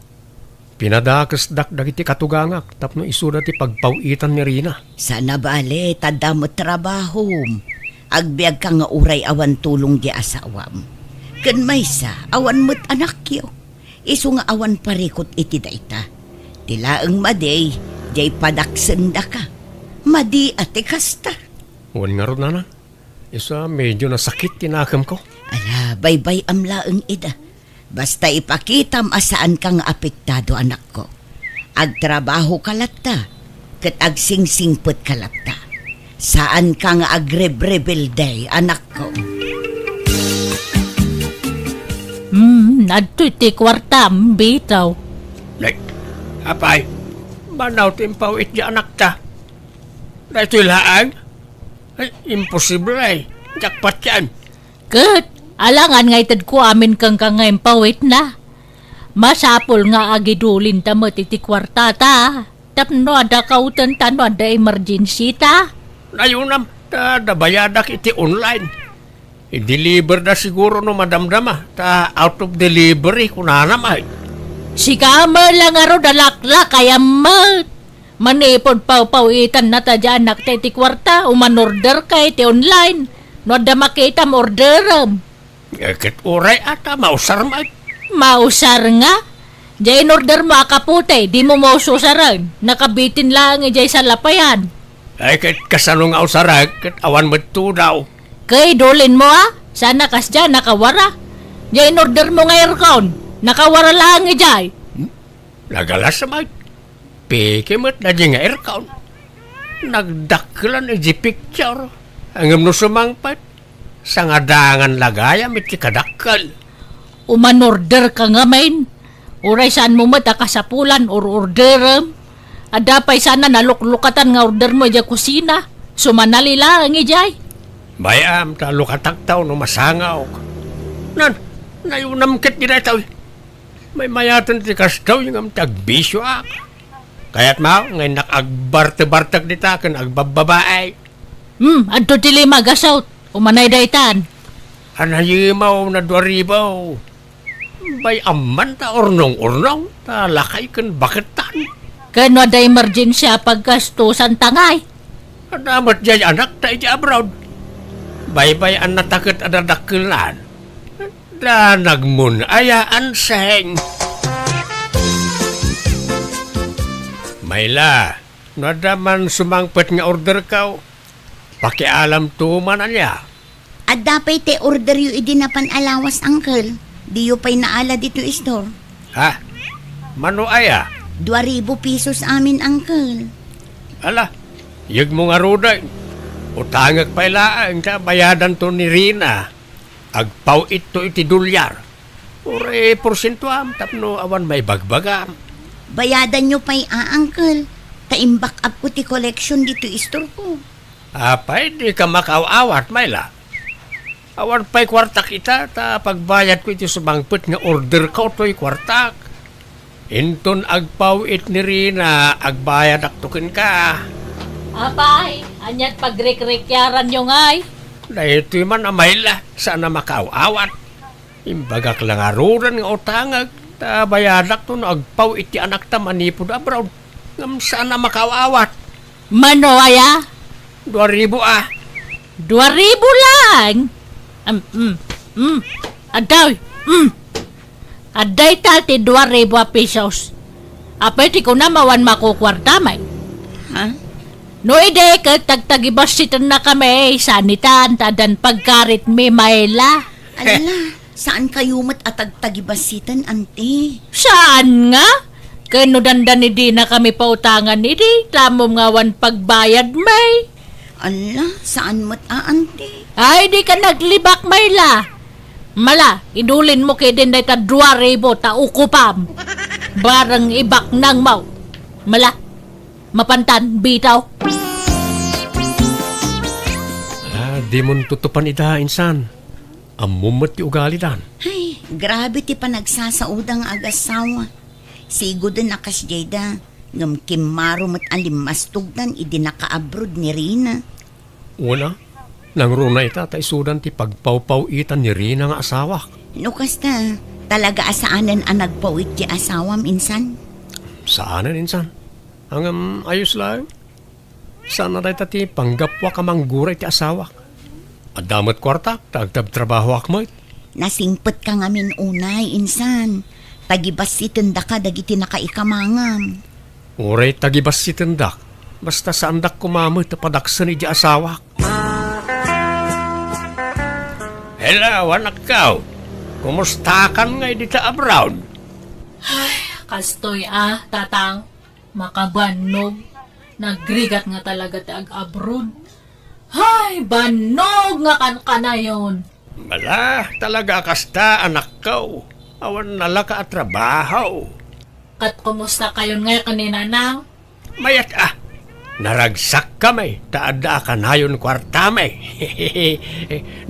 Pinadakesdak dagiti katugangak tapno isuda ti pagpaw-itan ni Rina. Saan a bale, ta adda met trabahom. Agbiagka nga uray awan tulong di asawam. Ken maysa, awan met anakyo. Isu nga awan parikut iti dayta. Ti laeng madi, diay padaksendaka. Madi a ti kasta. Wen ngarud, nanang. Isu a medio nasakit ti nakemko. Ala, baybay-am laeng ida. Basta ipakitam a saanka nga apektado, anakko. Agtrabahoka latta, ket agsingsingpetka latta. Saanka nga agrebrebelde, anakko. Hmm, adtoy ti kuartam, bitaw. Nay, apay, manaw ti impaw-it di anakta. Daytoy laeng? Ay, imposible ay. Jackpot yan. Ket, alangan nga itedko amin kenka nga impaw-itna. Masapul nga agidulinta met iti kuartata. Tapno adda kautenta no adda emergency ta. Nayunam, ta adda bayadak iti online. I-deliver da siguro no madamdama, ta out of delivery, kunana met. Sika met la ngarud a laklakayam met. Manipud pawpaw-itanna ta diay anakta iti kuarta, umanorderka iti online. No adda makitam, orderem. Eh, ket uray ata, mausar met. Mausar nga? Diay inordermo a kapote, dimo maususaren. Nakabitin laeng idiay salapayan. Ay, ket kasano nga usarek, ket awan met tudaw. Ket idulinmo a, sana kasdiay nakawara. Diay inordermo nga aircon, nakawara laeng idiay. Hmm? Nagalas met. Peke met daydiay nga aircon. Nagdakkelan idiay picture. Ngem no sumangpet, sangadangan la gayam iti kadakkel. Umanorderka ngamin. Uray saanmo met a kasapulan, or-orderem. Adda pay saan a naluklukatan nga ordermo idiay kusina. Sumanali laeng idiay. Bay-am ta lukatak ta no masangawk. Nan, nayunam ket daytoy. Maymayaten ti kastoy ngem ti agbisioak. Kayatmo nga innak agbartebartek dita ken agbabbabae? Hmm, adto ti lima gasut. Umanay daytan. Anayimaw na dua ribu. Bay-am man ta urnong-urnong, ta lakay ken baketan. Ken no adda emergency a paggastusan ta ngay? Adda met diay anakta idiay abroad. Baybay-anna ta ket adda dakkelnan. Da nagmun-ayaan, seng. Mayla, no adda man sumangpet nga orderko, pakialamto man ania. Adda pay ti orderyo idi napan a lawas, uncle. Diyo pay naala ditoy store. Ha? Mano aya? Dua ribu pesos amin, uncle. Ala, yegmo ngaruden. Utangek pay laeng ta bayadanto ni Rina. Agpaw-itto iti dolyar. Uray porsientoam tapno awan maibagbagam. Bayadanyo pay a, uncle. Ta imback-upko ti collection ditoy istorko. Apay, dika makaaw-awat, Myla. Awan pay kuartak ita, ta pagbayadko iti sumangpet nga orderko toy kuartak. Inton agpaw-it ni Rina, agbayadakto kenka. Apay, ania't pagrikrikyaranyo ngay? Daytoy man a Myla, saan a makaaw-awat. Imbagak la ngaruden nga utangek, ta bayadakto no agpaw-it ti anakta manipud abroad. Ngem saan a makaaw-awat. Mano aya? Dua ribu a. Dua ribu laeng? Am, mm, mm. Addaw, mm. Adda ita ti dua ribu a pesos. Apay ti kunam awan makukuartam? Ha? No idi ket tagtagibassitennakami, saan itan ta addan pagkaritmi, Myla. Ala, saan kayo met a tagtagibassiten, anti? Saan nga? Ken no dandani dinakami pautangan idi, tamom nga awan pagbayadmi. Ala, saan met a, anti? Ay, dika naglibak, Myla. Mala, idulinmo ketdin dayta dua ribu ta ukupam. Bareng ibaknangmo. Mala, mapantan, bitaw. Ala, dimonto tutupan ida, insan. Ammom met ti ugalidan. Ay, grabe ti panagsasaoda nga agassawa. Sigoden a kasdiayda, ngem kimmaro met a limmastogdan idi nakaabroad ni Rina. Wen a, nangruna ita ta isudan ti pagpawpaw-itan ni Rina nga asawak. No kasta, talaga a saanen a nagpaw-it ti asawam, insan? Saanen, insan. Ngem, ayos laeng. Saan a dayta ti panggapuak a manggura iti asawak. Adda met kuartak ta agtabtrabahoak met. Nasingpetka ngamin unay, insan. Tagibassitendaka dagiti nakaikamangam. Uray tagibassitendak, basta saandak koma met a padaksen idiay asawak. Hello, anakko. Kumustakan ngay dita abroad? Ay, kastoy a, Tatang. Makabannog. Nagrigat nga talaga ti ag-abroad. Hay, bannog nga kankanayon! Mala, talaga a kasta, anakko. Awan nalaka a trabaho. Ket kumusta kayon ngay ken ni Nanang? Mayat a. Naragsakkami, ta adda a kanayon kuartami.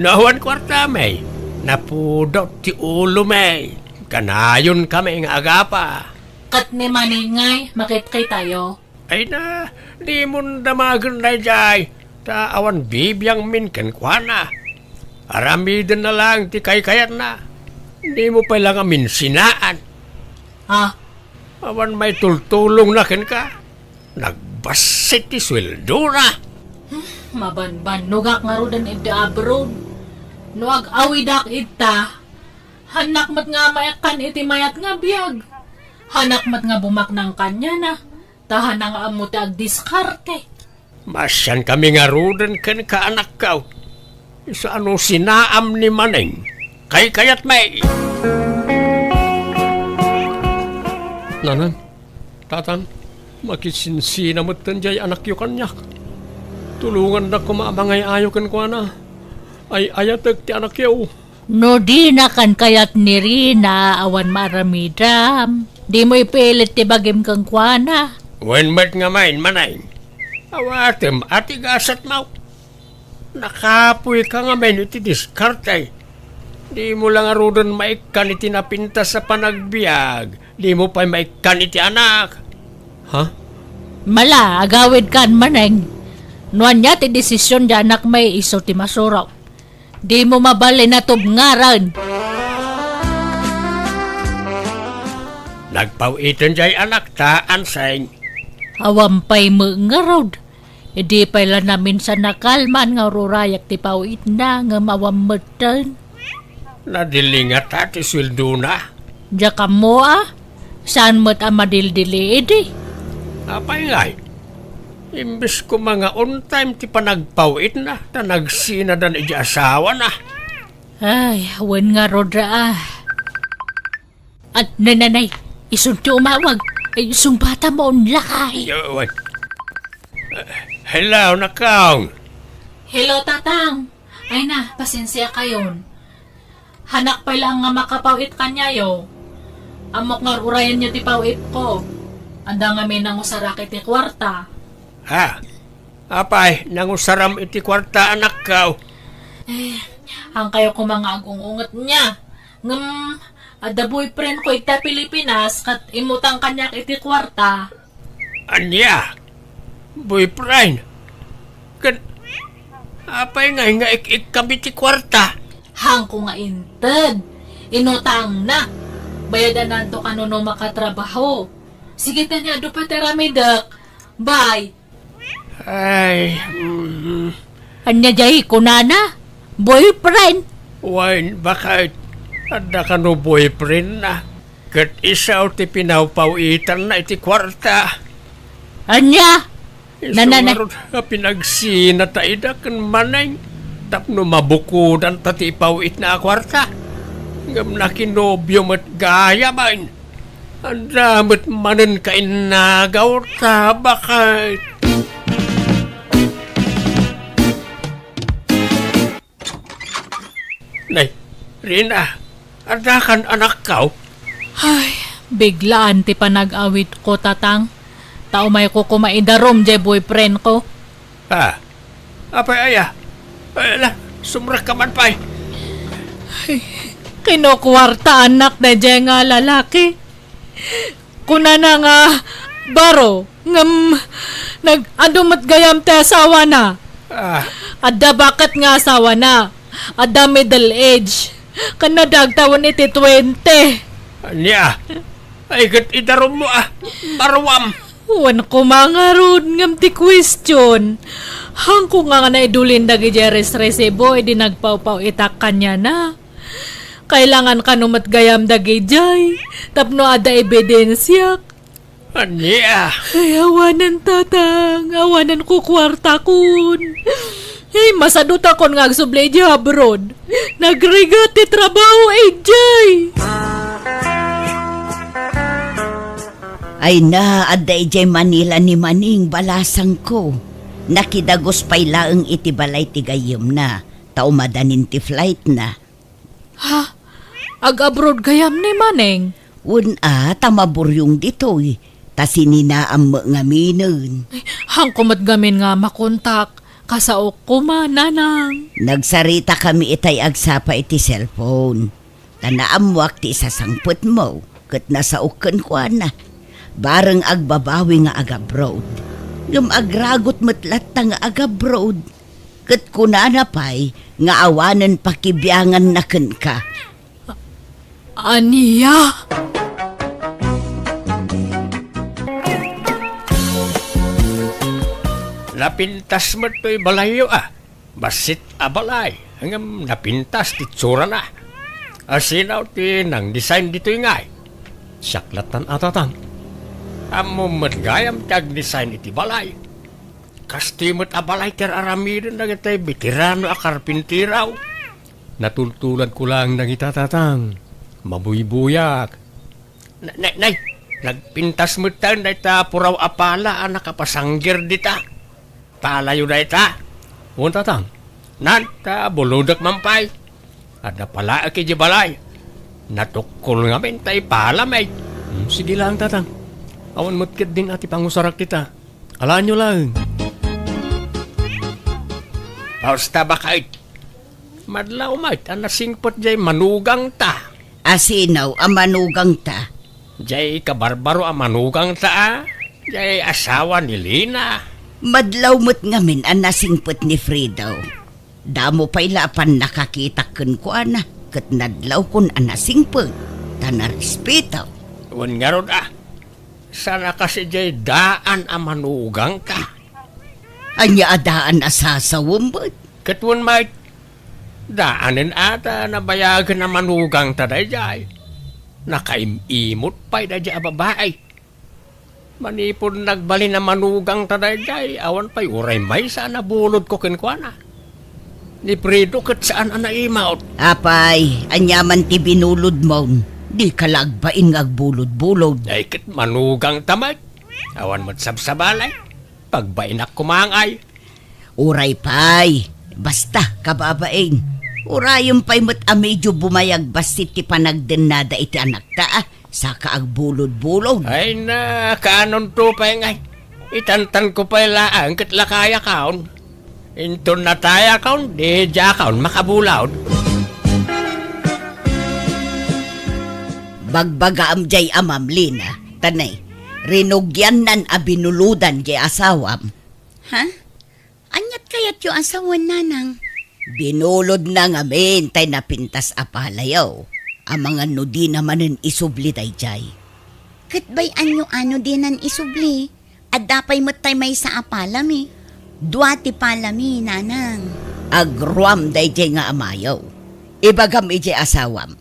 No awan kuartami, napudot ti ulomi. Kanayonkami nga agapa. Ket ni Maneng ngay, makitkitayo? Ay na, dimon damagen daydiay, ta awan bibiangmin kenkuana. Aramidenna laeng ti kaykayatna. Dimo pay la ngamin sinaan. Ha? Awan maitultulongna kenka. Nagbassit ti sueldona. Mabanbannogak ngaruden iti abroad. No ag-awidak ita, hanak met nga maikkan iti mayat nga biag. Hanak met nga bumaknang kaniana. Ta hanak nga ammo ti agdiskarte. Maasiankami ngaruden kenka, anakko. Isu a no sinaam ni Maneng, kaykayatmi. Nanang, Tatang, makisinsina metten diay anakyo kaniak. Tulongandak koma a mangay-ayo kenkuana. Ay-ayatek ti anakyo. No dina kankayat ni Rina, awan maaramidam. Dimo ipilit ti bagim kenkuana. Wen met ngamin, Maneng. Awatem a ti gasatmo. Nakapoyka ngamin iti diskarte. Dimo la ngaruden maikkan iti napintas a panagbiag. Dimo pay maikkan iti anak. Ha? Mala, agawidkan, Maneng. No ania ti desisyon ti anakmi, isu ti masurok. Dimo mabalin a tubngaran. Nagpaw-iten diay anakta, Anseng. Awan pay met ngarud. Idi pay la naminsan a kalman nga ururayak ti paw-itna, ngem awan metten. Nadili ngata ti sueldona? Diak ammo a. Saan met a madildili idi? Apay ngay? Imbes koma nga on time ti panagpaw-itna, ta nagsinadan idi asawana. Ay, wen ngarud a. At nananay, isun ti umawag. Ay, sungbatam on lakay. Yo, wen. Hello, nakong. Hello, Tatang! Ay na, pasensia kayon. Hanak pay laeng nga makapaw-it kaniayo. Ammok nga ur-urayenyo ti paw-itko. Adda ngamin nangusarak iti kuarta. Ha? Apay, nangusaram iti kuarta, anakko? Eh, haankayo koma nga agung-unget nia. Ngem, adda boyfriendko ita Pilipinas, ket immutang kaniak iti kuarta. Ania? Boyfriend? Ken, apay ngay nga ik-ikkam iti kuarta? Haanko nga inted. Inutangna. Bayadananto kano no makatrabaho. Sige, tani, adu pay ti aramidek. Bye. Ay, mm. Ania jay kunana? Boyfriend? Wen, baket, adda kano boyfriendna. Ket isu ti pinawpaw-itanna iti kuarta. Ania? Isu ngarud a pinagsina ta ida ken Maneng tapno mabukodanta ti ipaw-itna a kuarta. Ngem nakinobio met gayamen. Adda met manen kainnagaw ta, baket. Nay, Rina, adda kan anakko? Ay, biglaan ti panag-awidko, Tatang. Ta umayko koma idarum jay boyfriendko. Ah, apay aya? Ay, ala, sumrekka man pay. Ay, kinukuartaannak dayjay nga lalaki. Kunana nga, baro, ngem nag-adu met gayam ti asawana. Ah. Adda baket nga asawana. Adda middle age. Ken nadagtawen iti twenty. Ania? Ay, ket idarummo, ah. Baruam. Wen koma ngarud ngem ti question. Haanko nga, nga naidulin dagiti resresibo idi nagpawpaw-itak kaniana. Kailangan kano met gayam dagidiay tapno adda ebidensiak. Ania? Ay, awanen, Tatang. Awanen kukuartakon. Ay, masadutakon nga agsubli idiay abroad. Nagrigat ti trabaho idiay. Ay na, adda idiay Manila ni Maneng, balasangko. Nakidagus pay laeng iti balay ti gayyemna, ta umadanin ti flightna. Ha? Ag-abroad gayam ni Maneng? Wen a, ta maburyong ditoy, ta sininaam met ngaminen. Ay, haanko met ngamin nga makontak. Kasaok koma, Nanang. Nagsaritakami itay agsapa iti cellphone. Ta naammoak ti isasangpetmo, ket nasaok kenkuana. Bareng agbabawi nga agabroad. Ngem agragut met latta nga agabroad. Ket kunana pay nga awanen pakibianganna kenka. Ania? Napintas met toy balayyo, a. Bassit a balay, ngem napintas ti itsurana. Asino ti nang-design ditoy ngay? Siak lattan a, Tatang. Ammom met gayam ti ag-design iti balay. Kastoy met a balay ti ar-aramiden dagiti veterano a karpintero. Natultuladko laeng dagita, Tatang. Mabuybuyak. Na-, nay, nay, nagpintas metten dayta puraw a pala a nakapasanggir dita. Palayo dayta? Wen, Tatang. Nan, ta bulodek man pay. Adda palaek idiay balay. Natukkol ngamin ta ipala met. Hmm, sige laeng, Tatang. Awan met ketdin a ti pangusarak dita. Alaenyo laeng. Basta, baket. Madlaw met a nasingpet jay manugangta. Asino a manugangta? Jay kabarbaro a manugangta, a? Jay asawa ni Lina. Madlaw met ngamin a nasingpet ni Fredo. Damo pay la a pannakakitak kenkuana, ket nadlawkon a nasingpet, ta narespeto. Wen ngarud, a? Saan a kas idiay daan a manugangta? Ania a daan a sasawem met? Ket wen met, daanen a ta nabayagen a manugangta daydiay. Nakaim-imot pay daydiay a babai. Manipud nagbalin a manugangta daydiay, awan pay uray maysa a nabulodko kenkuana. Ni Fredo ket saan a naimot. Apay, ania man ti binulodmon? Dika la agbain nga agbulod-bulod. Ay, ket manugangta met. Awan met sabsabali. Pagbainak koma ngay. Uray pay, Basta, kababain, urayem pay met a medio bumayag bassit ti panagdennada iti anakta, a, saka agbulod-bulod. Ay na, kaanonto pay ngay. Itantanko pay laeng ket lakayakon. Inton natayakon, di diakon makabulod. Bagbagaam jay amam, Lina, ta ne, rinugiannan a binulodan jay asawam. Ha? Aniat kayatyo a sawen, nanang? Binulodna ngamin tay napintas a palayo. Amangan no dina manen isubli daydiay. Ket bay-anyo a no dinan isubli? Adda pay met tay maysa a palami. Dua ti palami, nanang. Agruam daydiay nga amayo. Ibagam idiay asawam.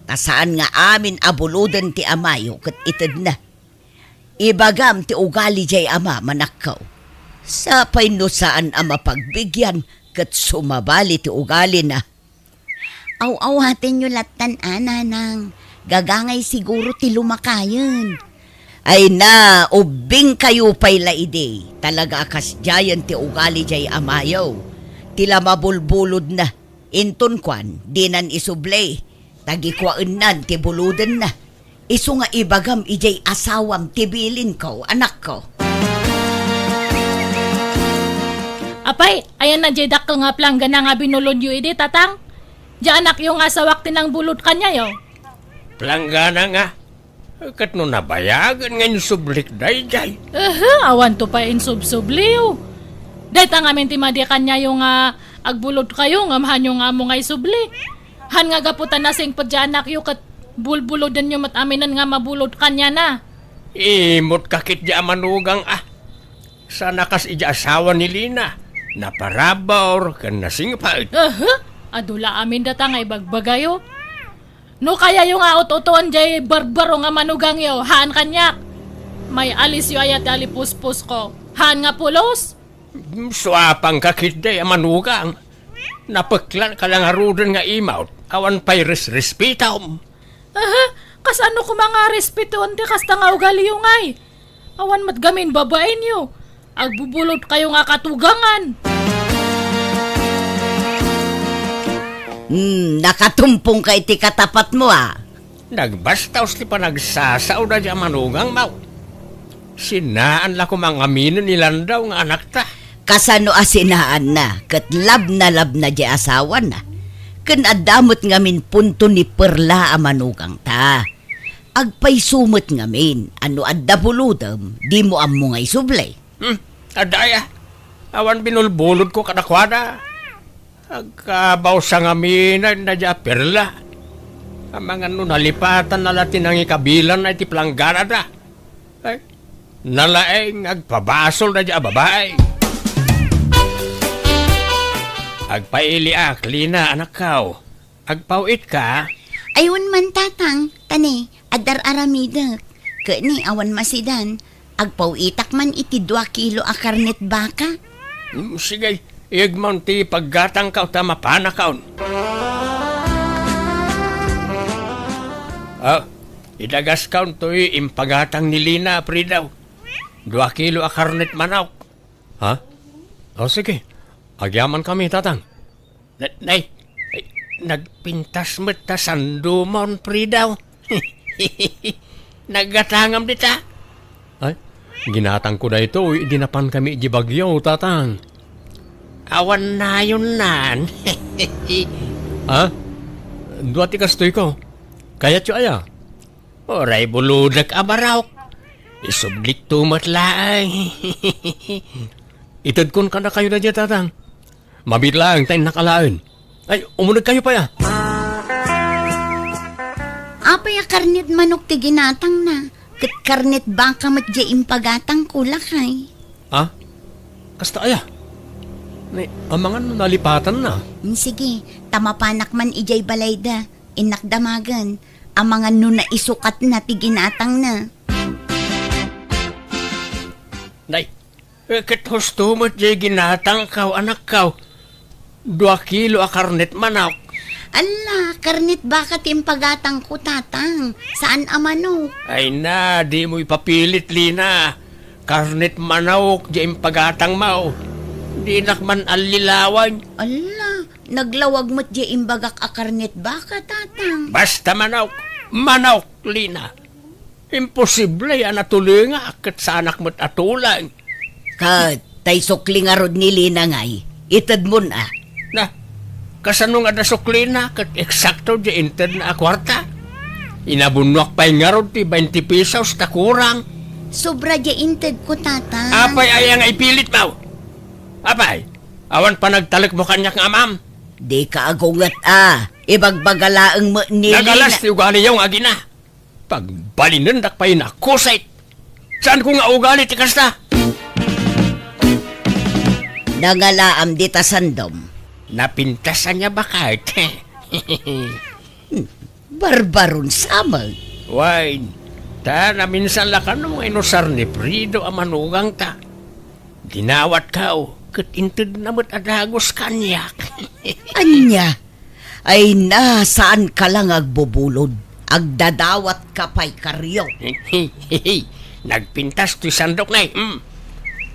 Ta saan nga amin a buloden ti amayo ket itedna. Ibagam ti ugali jay ama, manakkaw. Sapay no saan a mapagbigian ket sumabali ti ugalina. Aw-awatenyo lattan a, nanang. Gagangay siguro ti lumakayen. Ay na, ubbingkayo pay la idi. Talaga a kasdiayen ti ugali jay amayo. Ti la mabulbulodna. Inton kuan, dinan isubli. Tagikuaennan ti bulodenna. Isu nga ibagam idiay asawam ti bilinko, anakko. Apay, ayanna jay dakkel nga planggana nga binulodyo idi, tatang? Jay anakyo nga asawak ti nangbulod kaniayo. Planggana nga? Ket no nabayagen nga insublik daydiay. Ehe, awanto pay insubsubliyo. Dayta ngamin ti madi kaniayo nga agbulodkayo ngem haanyo nga ammo nga isubli. Haan nga gapu ta nasingpet jay anakyo ket bulbulodenyo met aminen nga mabulod kaniana. Imot ka ketdi a manugang a. Saan a kas idi asawa ni Lina. Naparabur ken nasingpet. Aha, adu la amin data nga ibagbagayo. No kayayo nga ut-utoen jay barbaro nga manugangyo, haan kaniak. May-alisyo aya ti alipuspusko. Haan nga pulos? Suapanka ketdi a manugang. Napeklanka la ngaruden nga imawt, awan pay resrespetom. Aha, kasano koma nga respetoen ti kasta nga ugaliyo ngay? Awan met gamin babaenyo. Agbubulodkayo nga katugangan. Hmm, nakatumpongka iti katapatmo, a. Nagbastaos ti panagsasaoda jay a manugangmo. Sinaan la koma ngaminen ni Landaw nga anakta. Kasano a sinaanna ket labnalabna jay asawana. Ken adda met ngamin punto ni Perla a manugangta. Agpayso met ngamin a no adda bulodem, dimo ammo nga isubli. Hmm, adda aya. Awan binulbulodko kadakuada. Agkabawsa ngamin daydiay a Perla. Amangan no nalipatanna la ti nangikabilanna iti plangganada. Ay, nalaeng agpabasol daydiay a babai. Agpailiak, Lina, anakkaw. Agpaw-itka? Ay, wen man, tatang, ta ne, adda ar-aramidek. Ket ne, awan masidan, agpaw-itak man iti dua kilo a karnet baka. Mm, sige, iyegmon ti paggatangko ta mapanakon. Ah, idagaskon toy impagatang ni Lina, Fridaw. Dua kilo a karnet manok. Ha? O, sige. Agyamankami, tatang. Na-, nay, ay, nagpintas met ta sandomon, Fridaw. Naggatangam dita. Ay, ginatangko daytoy idi napankami idiay Baguio, tatang. Awan nayonnan. Ha? Dua ti kastoyko. Kayatyo aya? Uray bulodek a barok. Isublikto met laeng. Itedkon kadakayo daydiay, tatang. Mabiit laeng ta innak alaen. Ay, umunegkayo pay a. Apay a karnet manok ti ginatangna, ket karnet baka met diay impagatangko, lakay. Ha? Kasta aya? Ni, amangan no nalipatanna. Mm, sige, ta mapanak man idiay balayda. Innak damagen, amangan no naisukatna ti ginatangna. Nay, eh, ket husto met diay ginatangko, anakko. Dua kilo a karnet manok. Alla, karnet baka ti impagatangko, tatang. Saan a manok. Ay na, dimo ipapilit, Lina. Karnet manok diay impagatangmo. Dinak man allilawan. Ala, naglawag met diay imbagak a karnet baka, Tatang. Basta manok, manok, Lina. Imposible a natulingak ket saanak met a tuleng. Ket tay sukli ngarud ni Lina ngay, itedmon a. Na, kasano nga da suklina ket eksakto diay intedna a kuarta? Inabunnoak pay ngarud ti twenty pesos ta kurang. Sobra diay intedko, Tatang. Apay aya nga ipilitmo? Apay, awan panagtalekmo kaniak nga amam? Dika agunget a. Ibagbaga laeng met ni Lina. Nagalas ti ugaliyo nga agina. Pagbalinendak pay nakusit. Saanko nga ugali ti kasta? Nangalaam dita sandom. Napintas ania baket? Barbaron sa met. Wen, ta naminsan la kano nga inusar ni Frido a manugangta. Dinawatko, ket intedna met a dagus kaniak. Ania? Ay na, saanka la nga agbubulod. Agdadawatka pay, Kario. Nagpintas toy sandok, nay. Hmm.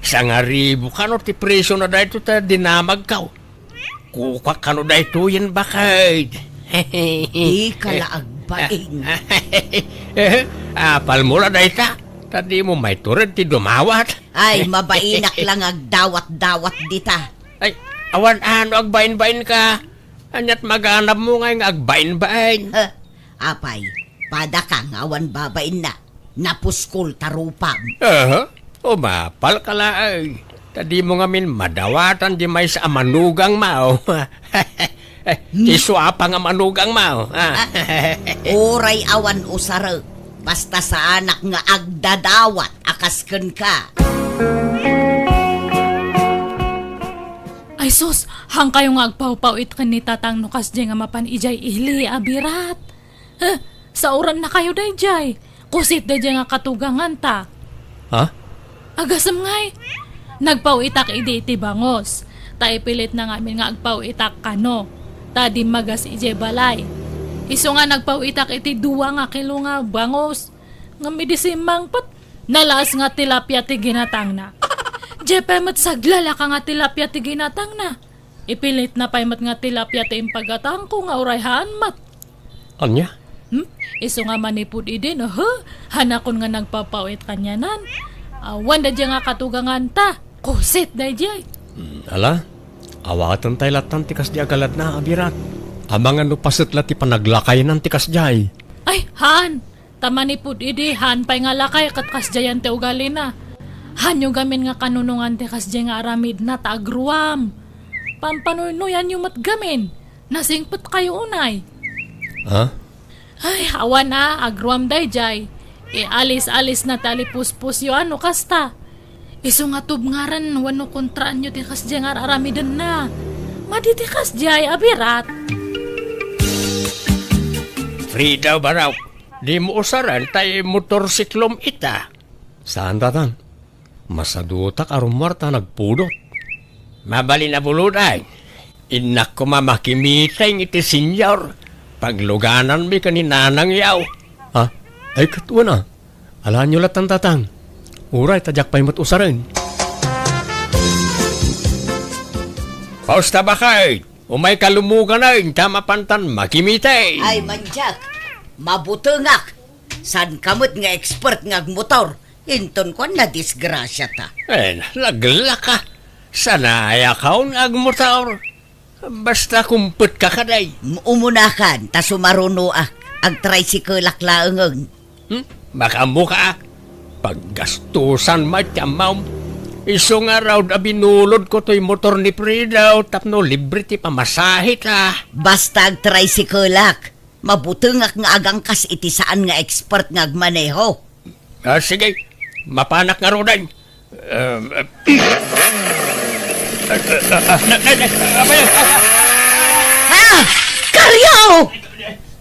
Sangaribu kano ti presio na daytoy ta dinamagko. Kukuak kano daytoyen baket. Dika la agbain. Apalmo la dayta, ta dimo maitured ti dumawat. Ay, mabainak la nga agdawat-dawat dita. Ay, awan a no agbainbainka. Ania't maganabmo ngay nga agbainbain? Huh? Apay, padaka nga awan babainna. Napuskol ta rupam. Aha, umapalka laeng. Ta dimo ngamin madawatan diay maysa a manugangmo. Ti suapa nga manugangmo, a. Uray awan usarek, basta saanak nga agdadawat a kas kenka. Ay sus, haankayo nga agpawpaw-it ken ni Tatang no kasdiay nga mapan idiay ili a birat. Huh, saorannakayo daydiay. Kusit daydiay nga katuganganta. Ha? Agasem ngay, nagpaw-itak idi iti bangus. Ta ipilitna ngamin nga agpaw-itak kano. Ta dimmagas idiay balay. Isu nga nagpaw-itak iti dua nga kilo nga bangus. Ngem idi simmangpet, nalaas nga tilapia ti ginatangna. Diay pay met saglalaka nga tilapia ti ginatangna. Ipilitna pay met nga tilapia ti impagatangko nga uray haan met. Ania? Hmm? Isu nga manipud idi, aha, haanakon nga nagpapaw-it kanianan. Awan daydiay nga katuganganta. Kusit daydiay. Hmm, ala, awaten tay lattan ti kasdi a galadna a birat. Amangan no paset la ti panaglakaynan ti kasdiay. Ay, haan. Ta manipud idi, haan pay nga lakay ket kasdiayen ti ugalina. Haanyo gamin nga kanunongan ti kasdiay nga aramidna ta agruam. Pampanuynuyanyo met gamin. Nasingpetkayo unay. Ha? Ay, awan a, agruam daydiay. Ialis-alisna ti alipuspusyo a no kasta. Isu nga tubngaran wenno kontraanyo ti kasdiay nga ar-aramidenna. Madi ti kasdiay a birat. Frida, baro, dimo usaren tay motorsiklom ita. Saan, Tatang. Masadutak a rummuar ta nagpudot. Mabalin a buloden. Innak koma makimiteng iti senior. Paglugananmi ken ni nanangyo. Ha? Ay, ket wen a. Alaenyo lattan, Tatang. Uray ta diak pay met usaren. Pausta, baket. Umayka lumuganen ta mapantan makimiteng. Ay, mandiak. Mabutengak. Saanka met nga expert nga agmotor. Inton kuan, nadisgrasiata. Eh, naglaka. Sanayakon nga agmotor. Basta kumpetka kadi. M-, umunakan, ta sumarunoak. Agtricycle-ak laengen. Hmm? Makaammoka? Paggastusan met ti ammom. Isu ngarud a binulodko toy motor ni Frida tapno libre ti pamasaheta. Basta agtricycle-ak. Mabutengak nga agangkas iti saan nga expert nga agmaneho. Ah, sige, mapanak ngaruden. Um, uh, Ah! Kario!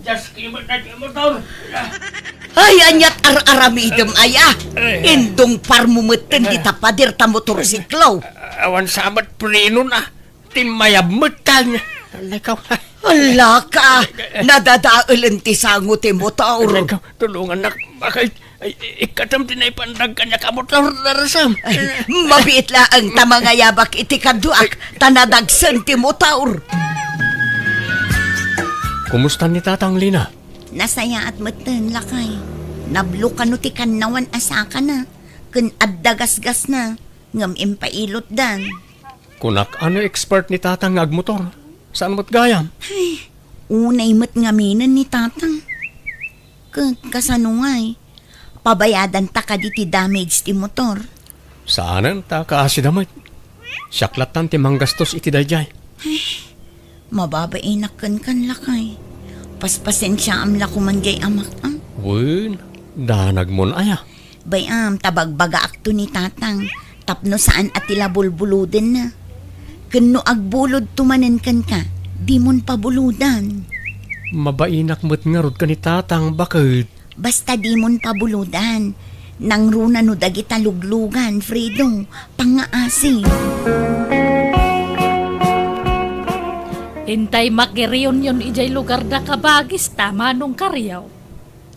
Just came out na motor. Ay, ania't ar-aramidem, aya? Ay. Indungparmo metten dita pader ta motorsiklo. Awan sa met prenona. Timmayab met tan. Alay ka. Ala ka, nadadaelen ti sango ti motor. Alay ka, tulongannak, baket. Ay, ikkatem ti naipandag kaniak a motor, Darasam. Ay, mabiit laeng ta mangayabak iti kaduak, ta nadagsen ti motor. Kumusta ni Tatang, Lina? Nasayaat metten, lakay. Nablo kano ti kannawan a sakana, ken adda gasgasna, ngem impailotdan. Kunak, a no expert ni Tatang nga agmotor? Saan met gayam? Ay, unay met ngaminen ni Tatang. Ket kasano ngay? Pabayadanta kadi ti damage ti motor? Saanen ta kaasida met. Siak lattan ti manggastos iti daydiay. Ay, mababainak kenka, lakay. Paspasensiaam la koman diay amak, a? Wen, danagmon aya. Bay-am ta bagbagaakto ni Tatang tapno saan a ti la bulbulodenna. Ken no agbulodto manen kenka, dimon pabulodan. Mabainak met ngarud ken ni Tatang, baket. Basta dimon pabulodan. Nangruna no dagita luglugan, Fredo, pangngaasi. Intay makireunion idiay lugarda, kabagis, ta manong kariaw.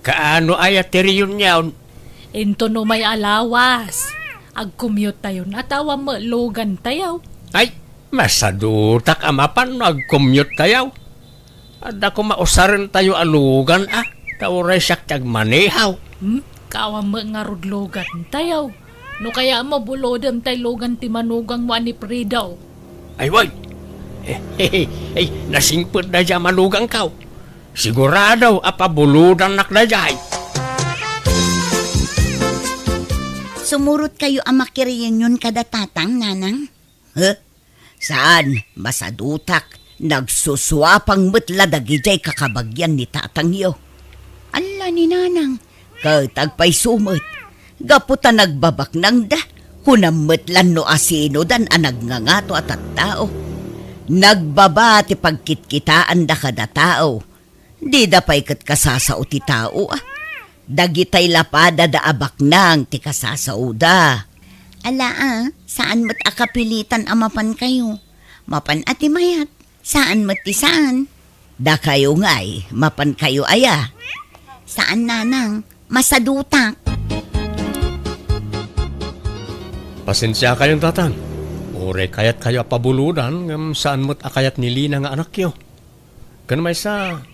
Kaano aya ti reunion? Inton umay a lawas, agcommute tayon, a ta awan met lugan tayaw. Ay, masadutak a mapan no agcommute tayaw. Adda koma usaren tayo a lugan, a, ta uray siak ti agmanehaw. Hmm? Ka awan met ngarud lugan tayaw. No kaya, mabulodem tay lugan ti manugangmo a ni Fredo. Ay, way! Ay, nasingpet daydiay a manugangko. Sigurado a pabulodannak daydiay. Sumurot kayo a makireunion kada Tatang, Nanang? Huh? Saan, masadutak. Nagsusuapang met la dagidiay kakabagian ni Tatangyo. Alla ni Nanang, ket agpayso met. Gapu ta nagbabaknangda, kunam met lan no asinodan a nagngangato a tattao. Nagbaba ti pagkitkitaanda kada tao. Dida pay ket kasasao ti tao, a. Dagitay la padada a baknang ti kasasaoda. Ala, a, saan met a kapilitan a mapankayo. Mapan a ti mayat, saan met ti saan. Dakayo ngay, mapankayo aya? Saan, Nanang, masadutak. Pasensiakayon, Tatang. Uray kayatkayo a pabulodan, ngem saan met a kayat ni Lina nga anakyo. Ken maysa,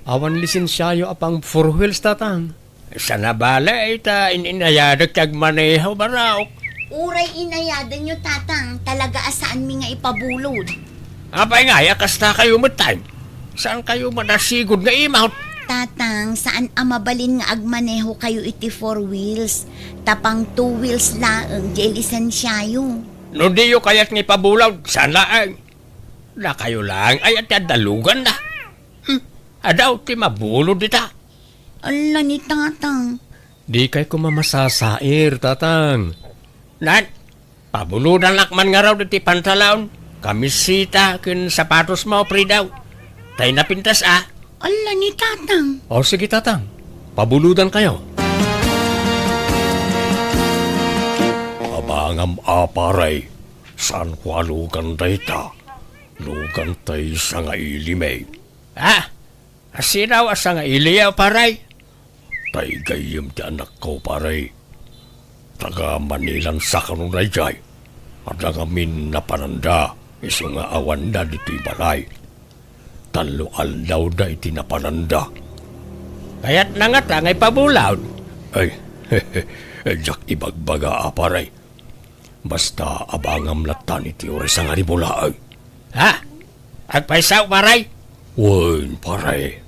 awan lisensiayo a pang four wheels, Tatang. Sana bale, ta in-inayadek ti agmaneho, Barok. Uray inayadenyo, Tatang, talaga a saanmi nga ipabulod. Apay ngay a kasta kayo met, Tay? Saan kayo manasigud nga imawt? Tatang, saan a mabalin nga agmaneho kayo iti four wheels, ta pang two wheels laeng diay lisensiayo. No diyo kayat nga ipabulod, saan laeng? Dakayo laeng aya ti adda luganna. Hmm, adaw ti mabulod dita. Alla ni Tatang. Dikay koma masasair, Tatang. Nan, pabulodannak man ngarud iti pantalon, kamiseta, ken sapatosmo, Fredo. Tay napintas a. Alla ni Tatang. O, sige, Tatang. Pabulodankayo. Abangam a, pare. Saanko a lugan dayta. Lugan tay sangaili, me. Ah, asino a sangailiyo, pare? Tay gayyem ti anakko, pare. Taga Manilan sa kano daydiay. Adda ngamin napananda, isu nga awanda ditoy balay. Tallo aldawda iti napananda. Kayatna ngata nga ipabulod? Ay, diak ibagbaga a, pare. Basta abangam lattan iti oras a nga ribulaan. Ha? Agpayso, pare? Wen, pare.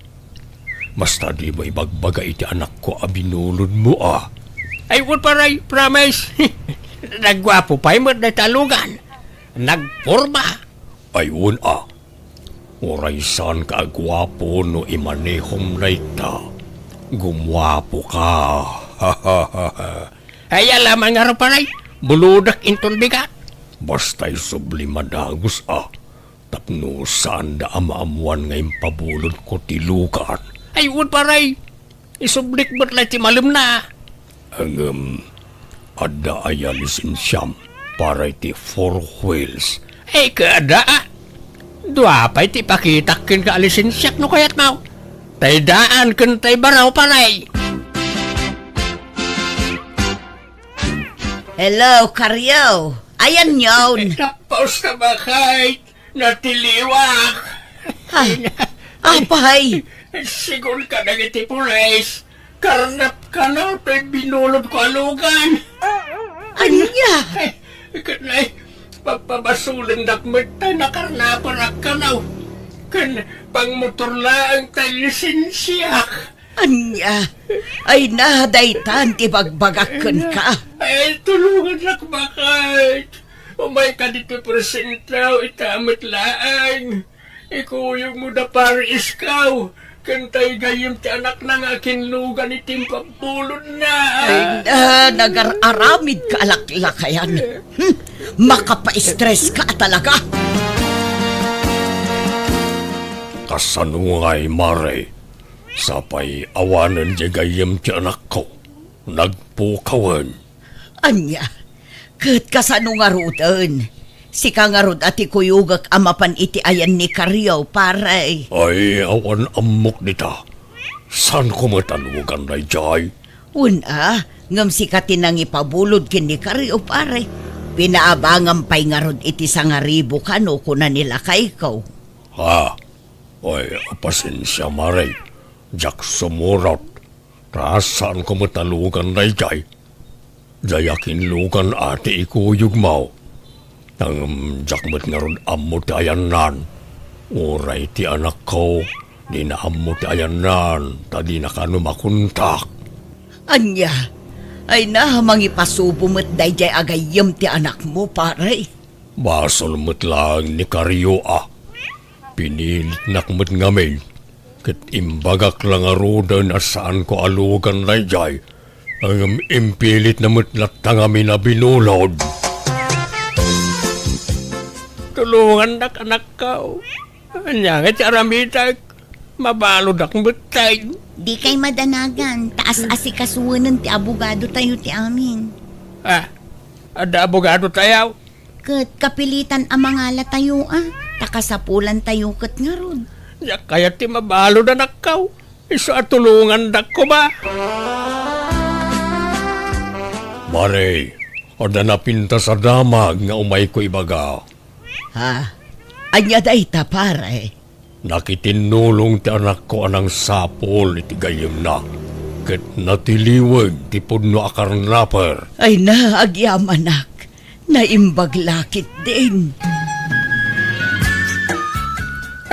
Basta dimo ibagbaga iti anakko a binulodmo, a. Ay, wen, pare, promise. Nagguapo pay met dayta a lugan. Nagporma. Ay, wen, a. Uray saanka a guapo no imanehom dayta, gumuapoka. Aya la man ngarud, pare, bulodak inton bigat. Basta isubli madagus, a, tapno saanda a maammuan nga impabulodko ti lugan. Ay, wen, pare. Isublik met la iti malemna. Ngem, adda aya lisensiam para iti four wheels? Ay, kada, a. Dua pay ti ipakitak kenka a lisensiak no kayatmo. Tay daan ken tay baro, pare. Hello, Karyo. Ayanyon. Tapos ka, Bakay? Natiliwak. Ha? Apay? Sigun ka dagiti pulis. Karnap kano toy binulod ko a lugan. Ania? Ket nay, papabasolendak met ta nakarnaparak kano. Ken pangmotor laeng tay lisensiak. Ania? Ay na, daytan ti bagbagak kenka. Ay, tulongannak, Bakay. Umayka ditoy presentaw, ita met laeng. Ikuyogmo da pare Iskaw, ken tay gayyem ti anakna nga akinlugan iti impagbulodna. Ay na, nagar-aramid ka a laklakayan. Hmm, makapastress ka talaga. Kasano ngay, Mare? Sapay awanen diay gayyem ti anakko. Nagpukawen. Ania? Ket kasano ngaruden? Sika ngarud a ti kuyogek a mapan iti ayan ni Karyo, pare. Ay, awan ammok dita. Saanko met a lugan daydiay? Wen a, ngem sika ti nangipabulod ken ni Karyo, pare. Pinaabangam pay ngarud iti sangaribu kano, kuna ni lakayko. Ha? Ay, pasensia, Mare. Diak sumurot. Ta saanko met a lugan daydiay. Diay akinlugan a ti ikuyogmo. Ngem diak met ngarud ammo ti ayannan. Uray ti anakko, dina ammo ti ayannan, ta dina kano makontak. Ania? Ay na, mangipasubo met daydiay a gayyem ti anakmo, pare. Basol met laeng ni Karyo a. Pinilitnak met ngamin, ket imbagak la ngaruden a saanko a lugan daydiay, ngem impilitna met latta ngamin a binulod. Tulongannak, anakko. Ania nga ti aramidek? Mabaludak met tay. Dikay madanagan, ta as-asikasuenen ti abogado tayo ti amin. Ah, adda abogado tayo? Ket kapilitan a mangalatayo a, ta kasapulantayo ket ngarud. Diak kayat ti mabalud, anakko. Isu a tulongandak koma. Mare, adda napintas a damag nga umayko ibaga. Ha? Ania dayta, pare? Nakitinnulong ti anakko a nangsapul iti gayyemna, ket natiliwen ti pudno a karnaper. Ay na, agyamanak. Naimbag la ketdin.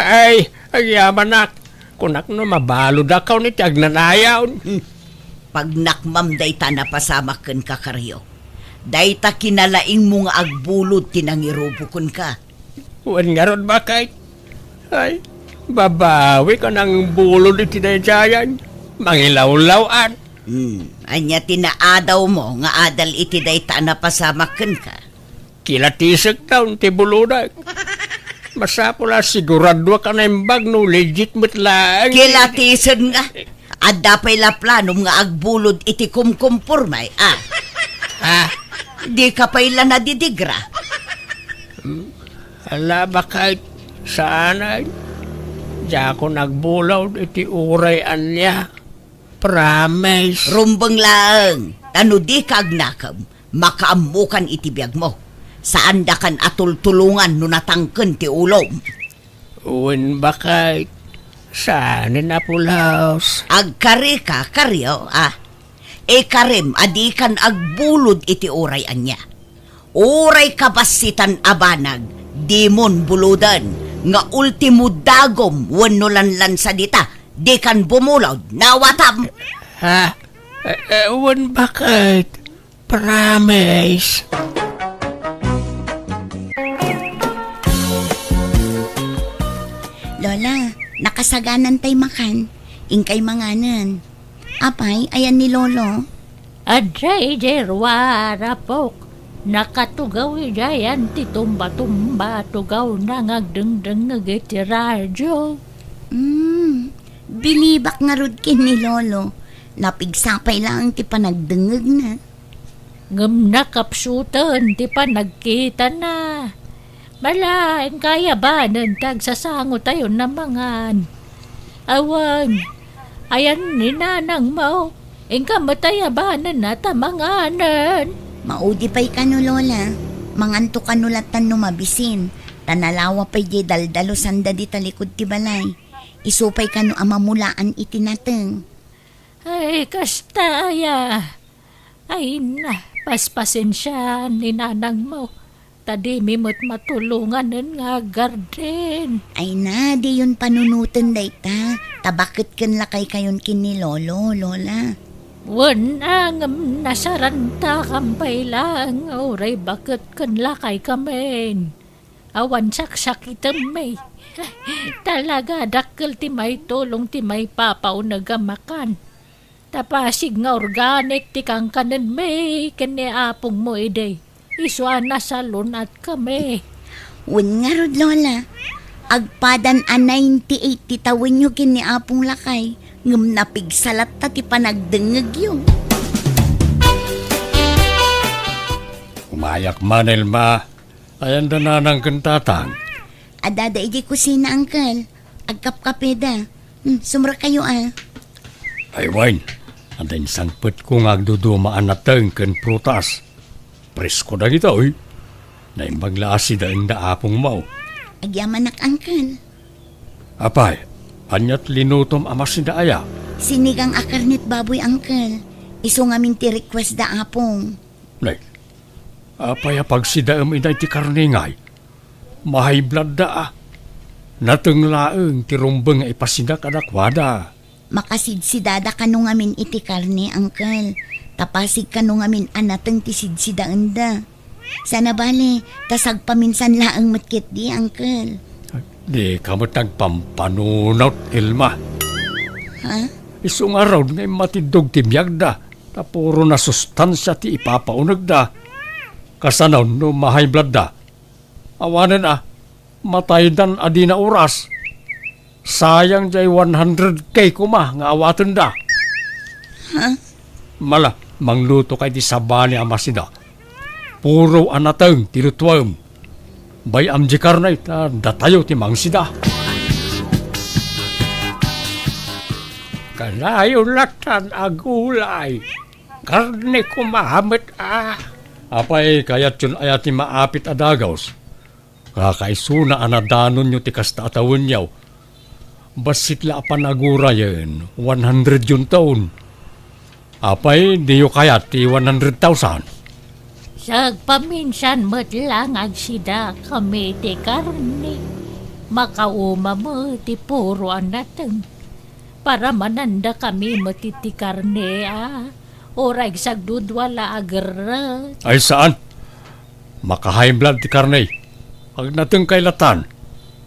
Ay, agyamanak. Kunak no mabaludakon iti agnanayon. Hmm. Pagnakmam dayta napasamak kenka, Karyo. Dayta kinalaingmo nga agbulod ti nangirubo kenka. Wen ngarud, Bakay. Ay, babawik a nangbulod iti daydiayan. Mangilawlaw-an. Hmm, ania ti naadawmo nga adal iti dayta a napasamak kenka? Kilatisek taon ti bulodek. Masapul a siguraduak a naimbag no legit met laeng. Kilatisen nga. Adda pay la planom nga agbulod iti kumkumporme, a? Ha? Dika pay la nadidigra? Hmm? Ala, Bakay, saanay. Diakon agbulod iti uray ania. Promise. Rumbeng laeng, ta no dika agnakem, makaammokan iti biagmo. Saandakan a tultulongan no natangken ti ulom. Wen, Bakay, saanen a pulos. Agkarika, Karyo, a. Ikarem a dikan agbulod iti uray ania. Uray kabassitan a banag, dimon buloden, nga ultimo dagom wenno lanlansa dita, dikan bumulod, nawatam. Ha? Eh, eh, wen, Bakay. Promise. Lola, nakasaganantay makan. Inkay manganen. Apay, ayan ni Lolo? Adda idiay ruar, apok. Nakatugaw idiayan ti tumba-tumba, tugawna nga agdengdengngeg iti radio. Hmm, bilibak ngarud ken ni Lolo. Napigsa pay laeng ti panagdengngegna. Ngem nakapsuten ti panagkitana. Malaeng kayabanen ti agsasangotayon a mangan. Awan, ayan ni nanangmo, inka met ayabanenna ta manganen. Maudi pay kano, Lola. Manganto kano latan no mabisin, ta nalawa pay diay daldalusanda dita likud ti balay. Isu pay kano a mamulaan iti nateng. Ay, kasta aya. Ay na, paspasensiaan ni nanangmo, ta dimi met matulonganen nga aggarden. Ay na, diyon panunoten dayta, ta baket ken lakaykayon ken ni Lolo, Lola. Wen a, ngem nasarantakam pay laeng nga uray baket ken lakaykamin. Awan saksakitemmi. Talaga, dakkel ti maitulong ti maipapauneg a makan. Ta pasig nga organic ti kankanenmi ken ni apongmo idi. Isu a nasalun-atkami. Wen ngarud, Lola, agpadan a ninety-eight ti tawenyo ken ni Apong Lakay, ngem napigsa latta ti panagdengngegyo. Umayak man, Elma. Ayan da nanang ken tatang? Adda da idiay kusina, Uncle. Agkapkapeda. Hmm, sumrekayo, a. Ay, wen. Adda insangpetko nga agduduma a nateng ken prutas. Presko dagitoy. Naimbag la a sidaenda apongmo. Agyamanak, Uncle. Apay, aniat linutom a masida aya? Sinigang a karnet baboy, Uncle. Isu ngamin ti request da apong. Nay, apay a pagsidaem iday ti karne ngay? Ma-high blood da, a. Nateng laeng ti rumbeng nga ipasida kadakuada. Makasidsidada kano ngamin iti karne, Uncle. Ta pasig kano ngamin a nateng ti sidsidaenda. Sana bale, ta sagpaminsan laeng met ketdi, Uncle. Dika met agpampanunot, Elma. Ha? Isu ngarud nga immatindog ti biagda, ta puro nasustansia ti ipapaunegda. Kasano no ma-high blood da? Awanen a, mataydan a dina oras. Sayang jay one hundred K koma nga awatenda. Ha? Mala, manglutokay ti sabali a masida. Puro a nateng ti lutuem. Bay-am di karne, ta datayo ti mangsida. Kanayon latan a gulay. Karne koma met a. Apay, kayatyon aya ti maapit a dagus? Kakaisuna a nadanonyo ti kasta a tawenyo. Bassit la a panagurayen, one hundred yun taon. Apay, diyo kayat ti one hundred thousand? Sagpaminsan met la nga agsidakami ti karne. Makauma met ti puro a nateng. Paramanandakami met iti karne, a. Uray sagdudua la a gerret. Ay, saan? Maka-high blood ti karne. Agnatengkay latan,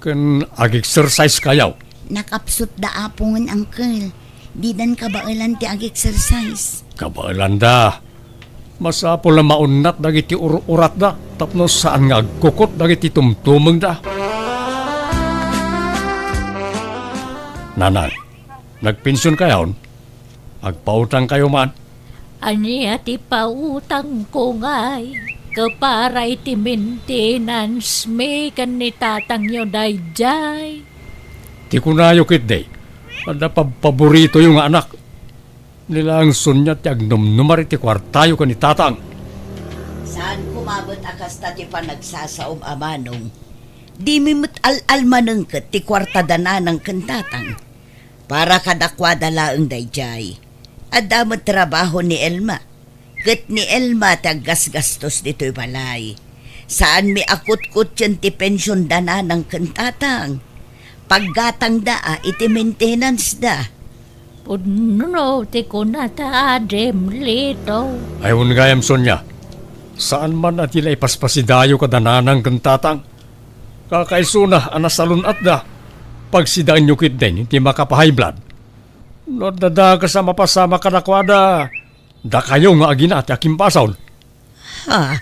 ken ag-exercise kayo. Nakapsut da apongen, Uncle. Didan kabaelan ti ag-exercise. Kabaelan da. Masapul a maunnat dagiti ur-uratda tapno saan nga agkukot dagiti tumtumengda. Nanang, nagpension kayon? Agpautang kayo man? Ania ti pautangko ngay? Ket para iti maintenance mi ken ni tatangyo daydiay. Ti kunayo ketdi, adda pabpaboritoyo nga anak. Ni laeng Sonia ti agnumnumar iti kuartayo ken ni tatang. Saan koma met a kasta ti panagsasaom a manong. Dimi met al-almanengket ti kuarta da nanang ken tatang. Para kadakuada laeng daydiay. Adda met trabaho ni Elma. Ket ni Elma ti aggasgastos ditoy balay. Saanmi a kutkutien ti pension da nanang ken tatang. Paggatangda a iti maintenance da. Pudno ti kunata, Adim Lito. Ay, wen gayam, Sonia. Saan man a ti la ipaspasidayo kada nanang ken tatang. Kakaisuna a nasalun-atda. Pagsidaenyo ketdin ti makapa-high blood. No adda dakes a mapasamak kadakuada, dakayo nga agina ti akimbasol. Ha?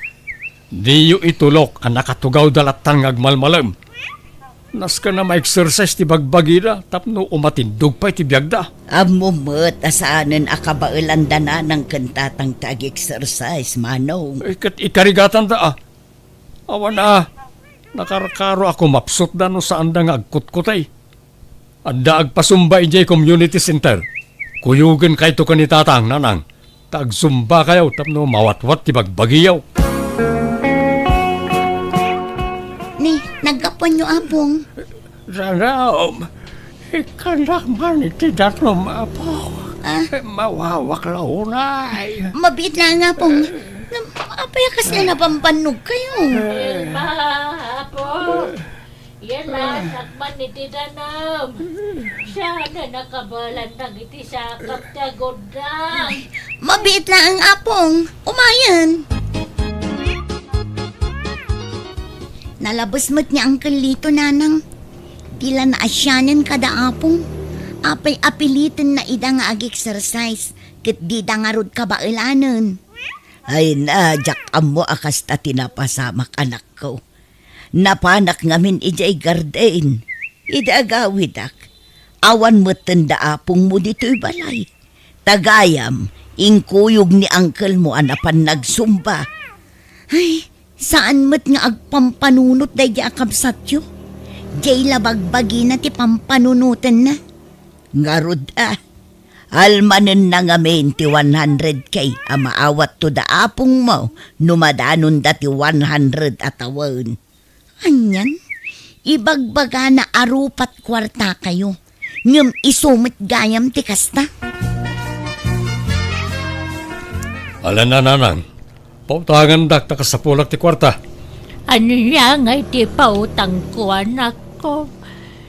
Diyo itulok a nakatugawda latan nga agmalmalem. Nasken a ma-exercise ti bagbagida tapno umatindog pay ti biagda. Ammom met a saanen a kabaelanda nanang ken tatang ti ag-exercise, manong. Eh, ket ikarigatanda, a. Awan a, nakarkaro a kumapsutda no saanda nga agkutkutay. Adda agpasumba idiay community center. Kuyogenkayto ken ni tatang, nanang. Agsumbakayo tapno mawatwat ti bagbagiyo. Ni, naggapuanyo, Apong? Saan, ikkannak man iti danum, Apo. Ah? Mawawak la unay. Mabiit laeng, Apong. Ngem apay a kasla napampannog kayo? Ima, Apo. Yan la, sakman iti danum. Saan a nakabalan dagiti sakap ti agurdang. Mabiit laeng, Apong. Umayen. Nalabes met ni Uncle Lito, Nanang. Di la naasianen kada Apong. Apay a pilitenna ida nga ag-exercise, ket dida ngarud kabaelanen. Ay na, diak ammo a kasta ti napasamak, anakko. Napanak ngamin idiay garden. Idi agawidak, awan metten da apongmo ditoy balay. Ta gayam, inkuyog ni uncle mo a napan nagsumba. Ay, saan met nga agpampanunot daydi a kabsatyo? Diay la bagbagina ti pampanunotenna. Ngarud a, almanenna ngamin ti one hundred K a maawatto da apongmo no madanonda ti one hundred a tawen. Anian? Ibagbagana a rupat kuartakayo, ngem isu met gayam ti kasta? Ala, Nanang, pautangandak ta kasapulak ti kuarta. Ania ngay ti pautangko, anakko?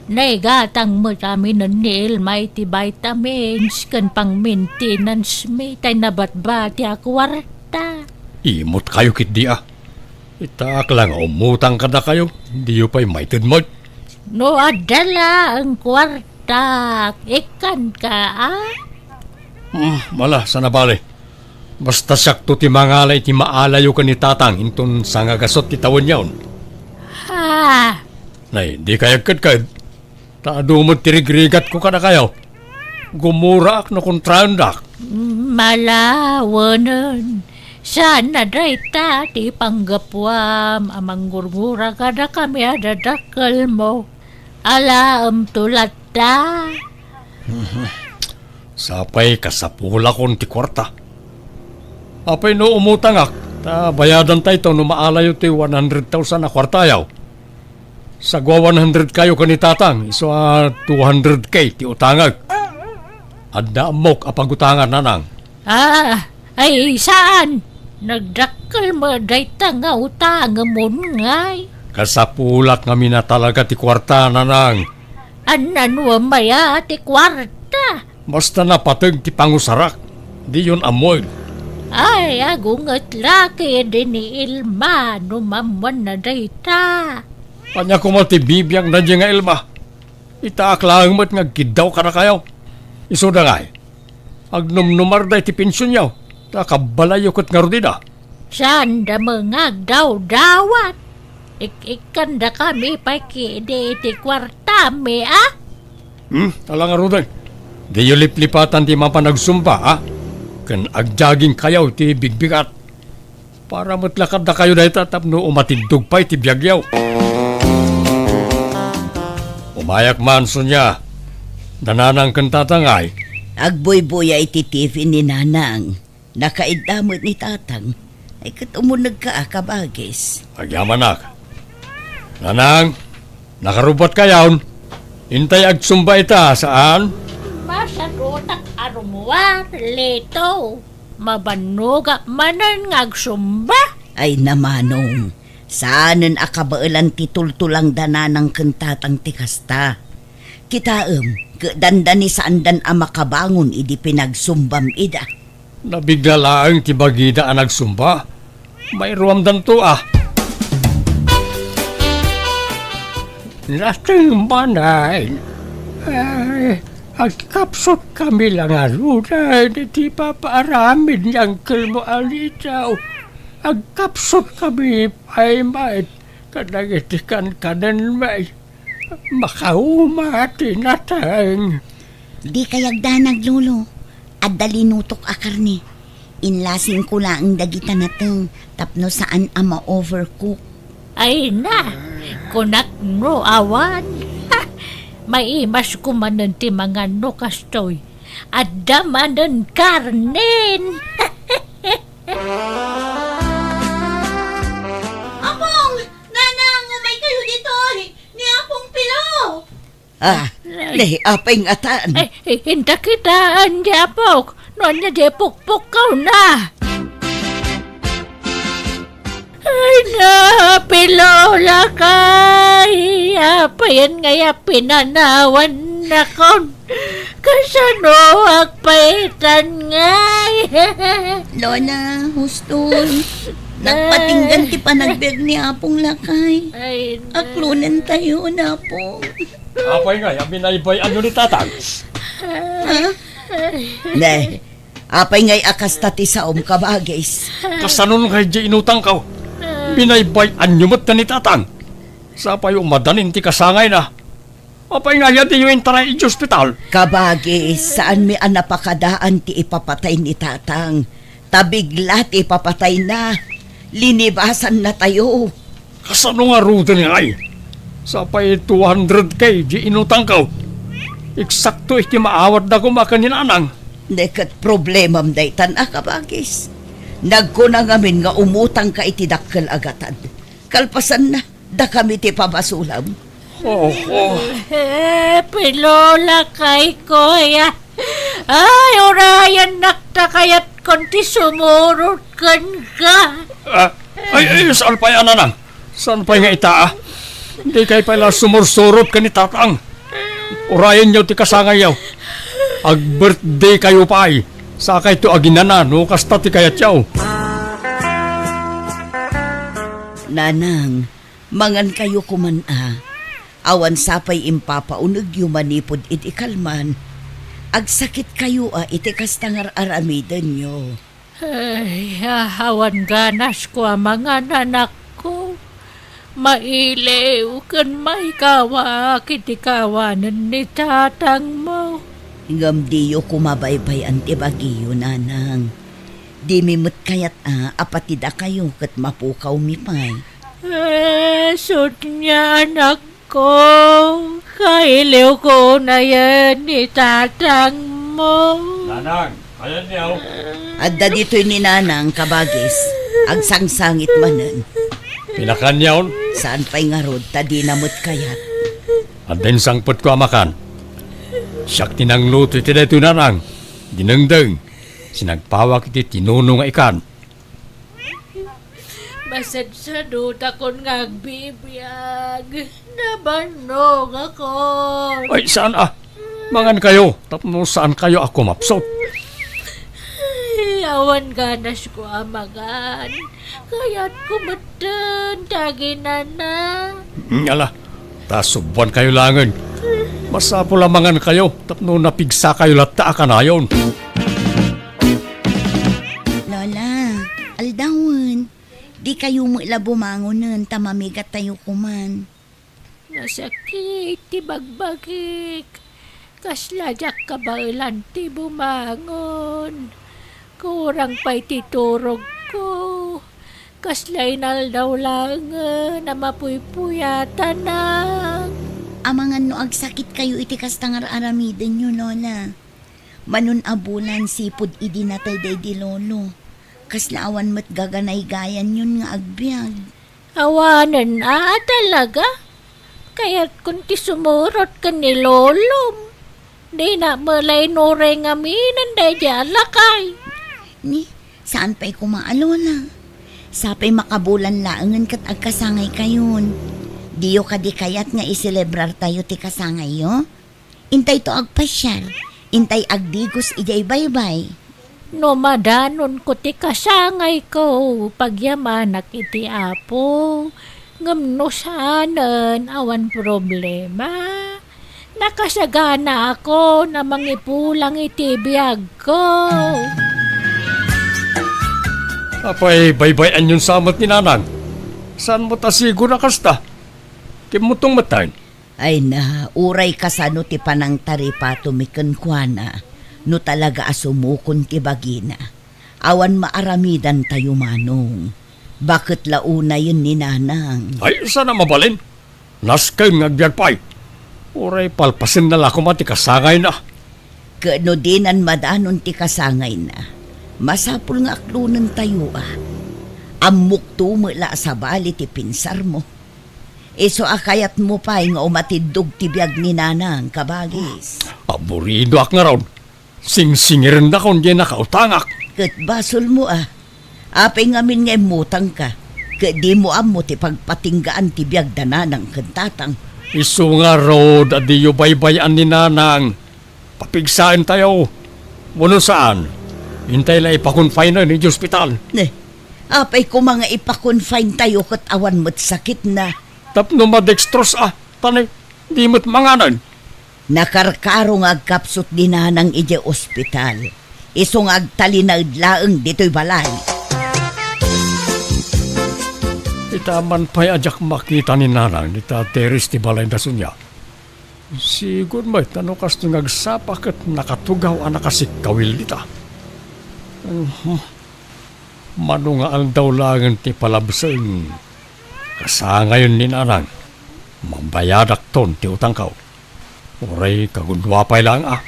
Naigatang met aminen ni Ilma iti vitamins ken pang-maintenance mi tay nabatbati a kuarta. Imot kayo ketdi a. Itaak la nga umutang kadakayo, diyo pay maited met. No adda laeng kuartak, ikkanka, a? Hmm, ala, saan a bale. Basta siakto ti mangala iti maalayo ken ni Tatang inton sangagasut ti tawenyon. Ha? Nay, di kay agkedked. Ta adu met ti rigrigatko kadakayo. Gumuraak no kontraendak. Malawenen, saan a dayta ti panggapuam a manggurgura kadakami a dadakkelmo. Alaemto latta. Sapay kasapulakon ti kuarta. Apay no umutangak, ta bayadantayto no maalayo ti one hundred thousand a kuartayo. Sagua one hundred kayo ken ni Tatang, isu a two hundred K ti utangek. Adda ammok a pagutangan, Nanang. Ah, ay saan. Nagdakkel met dayta nga utangemon ngay. Kasapulak ngamin a talaga ti kuarta, Nanang. Annanuem aya ti kuarta? Basta napateg ti pangusarak, diyon ammoen. Ay, agunget la ketdi ni Ilma no maammuanna dayta. Ania koma ti bibiangna diay nga Ilma? Itaak laeng met nga agkiddaw kadakayo. Isuda ngay, agnomnomarda iti pensionyo, ta kabbalayyo ket ngarud ida. Saanda met nga agdawdawat. Ik-ikkandakami pay ketdi iti kuartami, a? Hmm, ala ngaruden. Diyo liplipatan ti mapan agsumba, a? Ken agjagingkayo iti bigbigat. Para met la kadakayo dayta tapno umatiddog pay ti biagyo. Umayak man, Sonia. Da Nanang ken Tatang ay? Agbuybuya iti T V ni Nanang. Nakaidda met ni Tatang. Ay, ket umunegka a kabagis. Agyamanak. Nanang, nakarubbat kayon? Intay agsumba ita, saan? Masadutak a rummuar, Lito. Mabannogak manen nga agsumba. Ay, namanong, saanen a kabaelan ti tultulang da Nanang ken Tatang ti kasta. Kitaem, ket dandani saandan a makabangon idi pinagsumbam ida. Nabigla laeng ti bagida a nagsumba. Mairuamdanto a. Nateng manen. Ay, agkapsutkami la ngaruden iti ipapaaramid ni Uncle mo a Lito. Agkapsutkami pay met kadagiti kankanenmi. Makauma ti nateng. Dikay agdanag, Lolo. Adda linutok a karne. Inlasingko laeng dagita nateng tapno saan a ma-overcook. Ay na, kunak no awan. Maimasko manen ti mangan no kastoy. Adda manen karnen. Apong! Nanang, umaykayo ditoy! Ni Apong Pilo! Ah, ay. Ni apay ngatan? Ay, ay, inta kitaan, di apok. No ania di pukpukkaw na. Ay na, Pilo, lakay. Apayen ngay a pinanawannakon. Kasano agpaitan ngay? Lola, huston. Nagpatinggan ti panagbiag ni Apong lakay. Ay, na. Aklonentayo, Apong. Apay ngay a binaybay-anyo ni Tatang? Ha? Ne, apay ngay a kasta ti saom, kabagis? Kasano ngay di inutangko? Binaybay-anyo met ni Tatang. Sapay madanin ti kasangayna. Apay ngay a diyo intaray iti ospital? Kabagis, saanmi a napakadaan ti ipapatay ni Tatang. Ta bigla ti ipapatayna. Linibasannatayo. Kasano ngaruden ngay? Sapay two hundred K di inutangko. Eksakto iti maawatda koma ken ni Nanang. Ne ket problemam daytan a, kabagis. Nagkuna ngamin nga umutangka iti dakkel a gatad. Kalpasanna, dakami ti pabasolam. Oh, oh. Eh, Pilo, lakay ko, ya. Ay, urayannak ta kayatkon ti sumurot kenka. Ah, ay, ay, saan pay a, Nanang? Saan pay nga ita, ah? Dikay pay la sumursurot ken ni Tatang. Urayenyo ti kasangayyo. Ag-birthday kayo pay. Sakayto aginana no kasta ti kayatyo. Nanang, mangankayo koman a. Awan sapay impapaunegyo manipud iti kalman. Agsakitkayo a iti kasta nga ar-aramidenyo. Ay, awan ganasko a mangan, anakko. Mailiw ken maikawaak iti kawanen ni tatangmo. Ngem diyo koma baybay-an ti bagiyo, Nanang. Dimi met kayat a, a pati dakayo ket mapukawmi pay. Eh, sut nia, anakko, kailiwko unayen ni tatangmo. Nanang, ayanyo. Adda ditoy ni Nanang, kabagis, agsangsangit manen. Pinakanyon? Saan pay ngarud, ta dina met kayat. Adda insangpetko a makan. Siak ti nangluto iti daytoy, Nanang. Dinengdeng, sinagpawak iti tinuno nga ikan. Masadsadutakon nga agbibiag. Nabannogakon. Ay, saan a? Mangankayo, tapno saankayo a kumapsut. Ay, awan ganasko a mangan. Kayatko metten ti aginana. Mm, ala, ta subuankayo laengen. Masapul a mangankayo, tapno napigsakayo latta a kanayon. Lola, aldawen. Dikayo met la bumangonen ta mamigattayo koman. Nasakit ti bagbagik. Kasla diak kabaelan ti bumangon. Kurang pay ti turogko. Kasla inaldaw laengen a mapuypuyatanak. Amangan no agsakitkayo iti kasta nga ar-aramidenyo, Lola. Manon a bulan sipud idi natay daydi lolo. Kasla awan met gaganaygayanyon nga agbiag. Awanen a, talaga? Kayatkon ti sumurot ken ni lolom. Dina met la inuray ngamin daydi a lakay. Ni, saan pay koma a, Lola? Sapay makabulan laengen ket agkasangaykayon. Diyo kadi kayat nga iselebrartayo ti kasangayyo? Intayto agpasiar, intay agdigos idiay baybay. No madanonko ti kasangayko, pagyamanak iti Apo. Ngem no saanen, awan problema. Nakasaganaakon a mangipulang iti biagko. Apay, baybay-anyon sa met ni Nanang. Saan met a siguro a kasta? Kimmutong metten. Ay na, uray kasano ti panangtaripatomi kenkuana, no talaga a sumukon ti bagina. Awan maaramidantayo, Manong. Baket la unayen ni Nanang. Ay, saan a mabalin? Nasken nga agbiag pay. Uray palpasenna la koma ti kasangayna. Ket no dinan madanon ti kasangayna, Masapul nga aklonentayo a. Ammokto met la a sabali ti pinsarmo. Isu a kayatmo pay nga umatiddog ti biag ni Nanang, kabagis. Aburidoak ngarud. Singsingirendakon diay nakautangak. Ket basolmo a. Apay ngamin nga immutangka, ket dimo ammo ti pagpatinggaan ti biag da Nanang ken Tatang? Isu ngarud a diyo baybay-an ni Nanang. Papigsaentayo. Wenno saan, intay la ipa-confine-en idiay ospital. Ne, apay koma nga ipa-confine-tayo ket awan met sakitna? Tapno ma-dextrose a, ta ne, di met manganen. Nakarkaro nga agkapsut ni Nanang idiay ospital. Isu nga agtalinaed laeng ditoy balay. Ita man pay a diak makita ni Nanang dita teres ti balayda, Sonia. Sigud met ta no kastoy nga agsapa ket nakatugaw a nakasikkawil dita. Mhm. Mano nga aldaw laengen ti palabsen, kasangayon ni Nanang, mabayadakton ti utangko. Uray kagudua pay laeng a.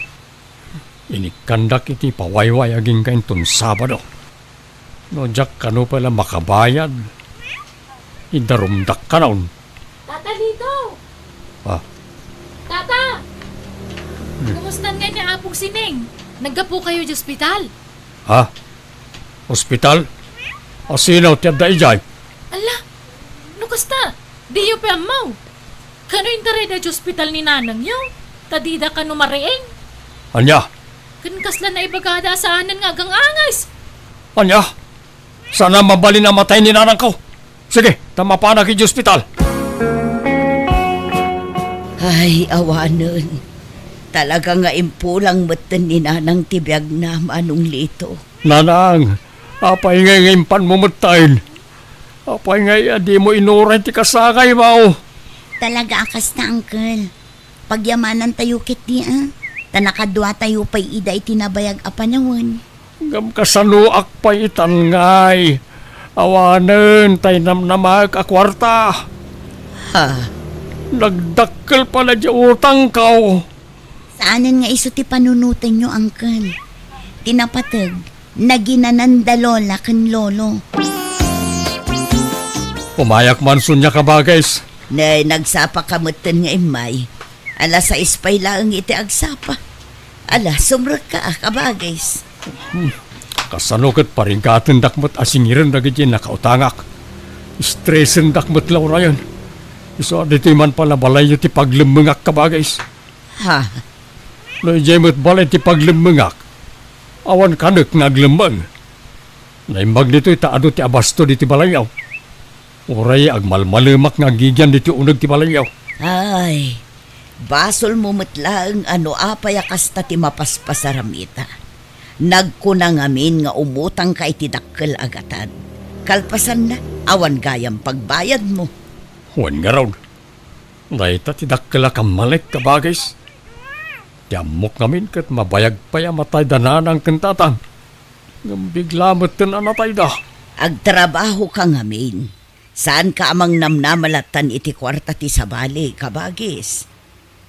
Inikkandak iti pawayway agingga inton Sabado. No diak kano pay la makabayad, idarumdak kanon. Tata Lito! Ah. Tata! Hmm. Kumusta ngay ni Apong Sining? Naggapukayo idiay ospital? Ha? Ospital? Asino ti adda idiay? Ala, no kasta, diyo pay ammo. Kano intarayda idiay ospital ni nanangyo? Ta dida kano mariing? Ania? Ken kasla naibagada a saanen nga agang-anges. Ania? Saan a mabalin a matay ni nanangko? Sige, ta mapanak idiay ospital. Ay, awanen. Talaga nga impulang metten ni Nanang ti biagna, Manong Lito. Nanang, apay ngay nga impanmo metten? Apay ngay a dimo inuray ti kasangaymo? Talaga a kasta, Uncle. Pagyamanantayo ketdi a, ta nakaduatayo pay ida iti nabayag a panawen. Ngem kasanoak pay itan ngay? Awanen tay namnamaek a kuarta. Ha? Nagdakkel pay la diay utangko. Saanen nga isu ti panunotenyo, Uncle. Ti napateg, naginananda Lola ken Lolo. Umayak man, Sonia, kabagis. Ne, nagsapaka metten nga immay. Alas sais pay laeng iti agsapa. Ala, sumrekka a, kabagis. Hmm. Kasano ket parigatendak met a singiren dagiti nakautangak? Stresendak met la urayen. Isu a ditoy man pay la balayyo ti paglemmengak, kabagis. Ha? No idiay met balay ti paglemmengak, awan kanek nga aglemmeng. Naimbag ditoy ta adu ti abasto ditoy balayyo. Uray agmalmalemak nga agigian ditoy uneg ti balayyo. Ay, basolmo met laeng a no apay a kasta ti mapaspasaram ita. Nagkuna ngamin nga umutangka iti dakkel a gatad. Kalpasanna, awan gayam pagbayadmo. Wen ngarud, dayta ti dakkel a kammalek, kabagis. Ti ammok ngamin ket mabayag pay a matay da nanang ken tatang. Ngem bigla metten a natayda. Agtrabahoka ngamin. Saanka a mangnamnama lattan iti kuarta ti sabali, kabagis.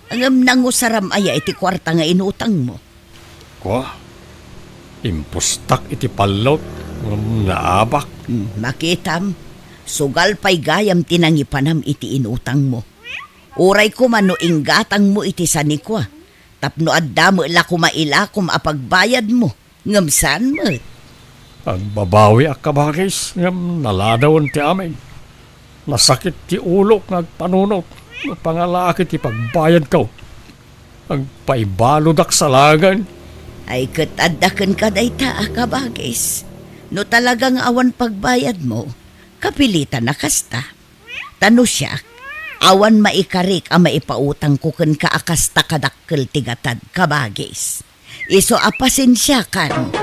Ngem nangusaram aya iti kuarta nga inutangmo? Kua, impustak iti pallot, ngem naabak. Hmm, makitam, sugal pay gayam ti nangipanam iti inutangmo. Uray koma no inggatangmo iti sanikua, tapno adda met la koma ilakom a pagbayadmo. Ngem saan met. Agbabawiak, kabagis, ngem naladawen ti amin. Nasakit ti ulok nga agpanunot no pangalaak iti pagbayadko. Agpaibaludak salagen. Ay, ket adda kenka dayta a kabagis. No talaga nga awan pagbayadmo, kapilitan a kasta. Ta no siak, awan maikarik a maipautangko kenka a kasta kadakkel ti gatad, kabagis. Isu a pasensiakan.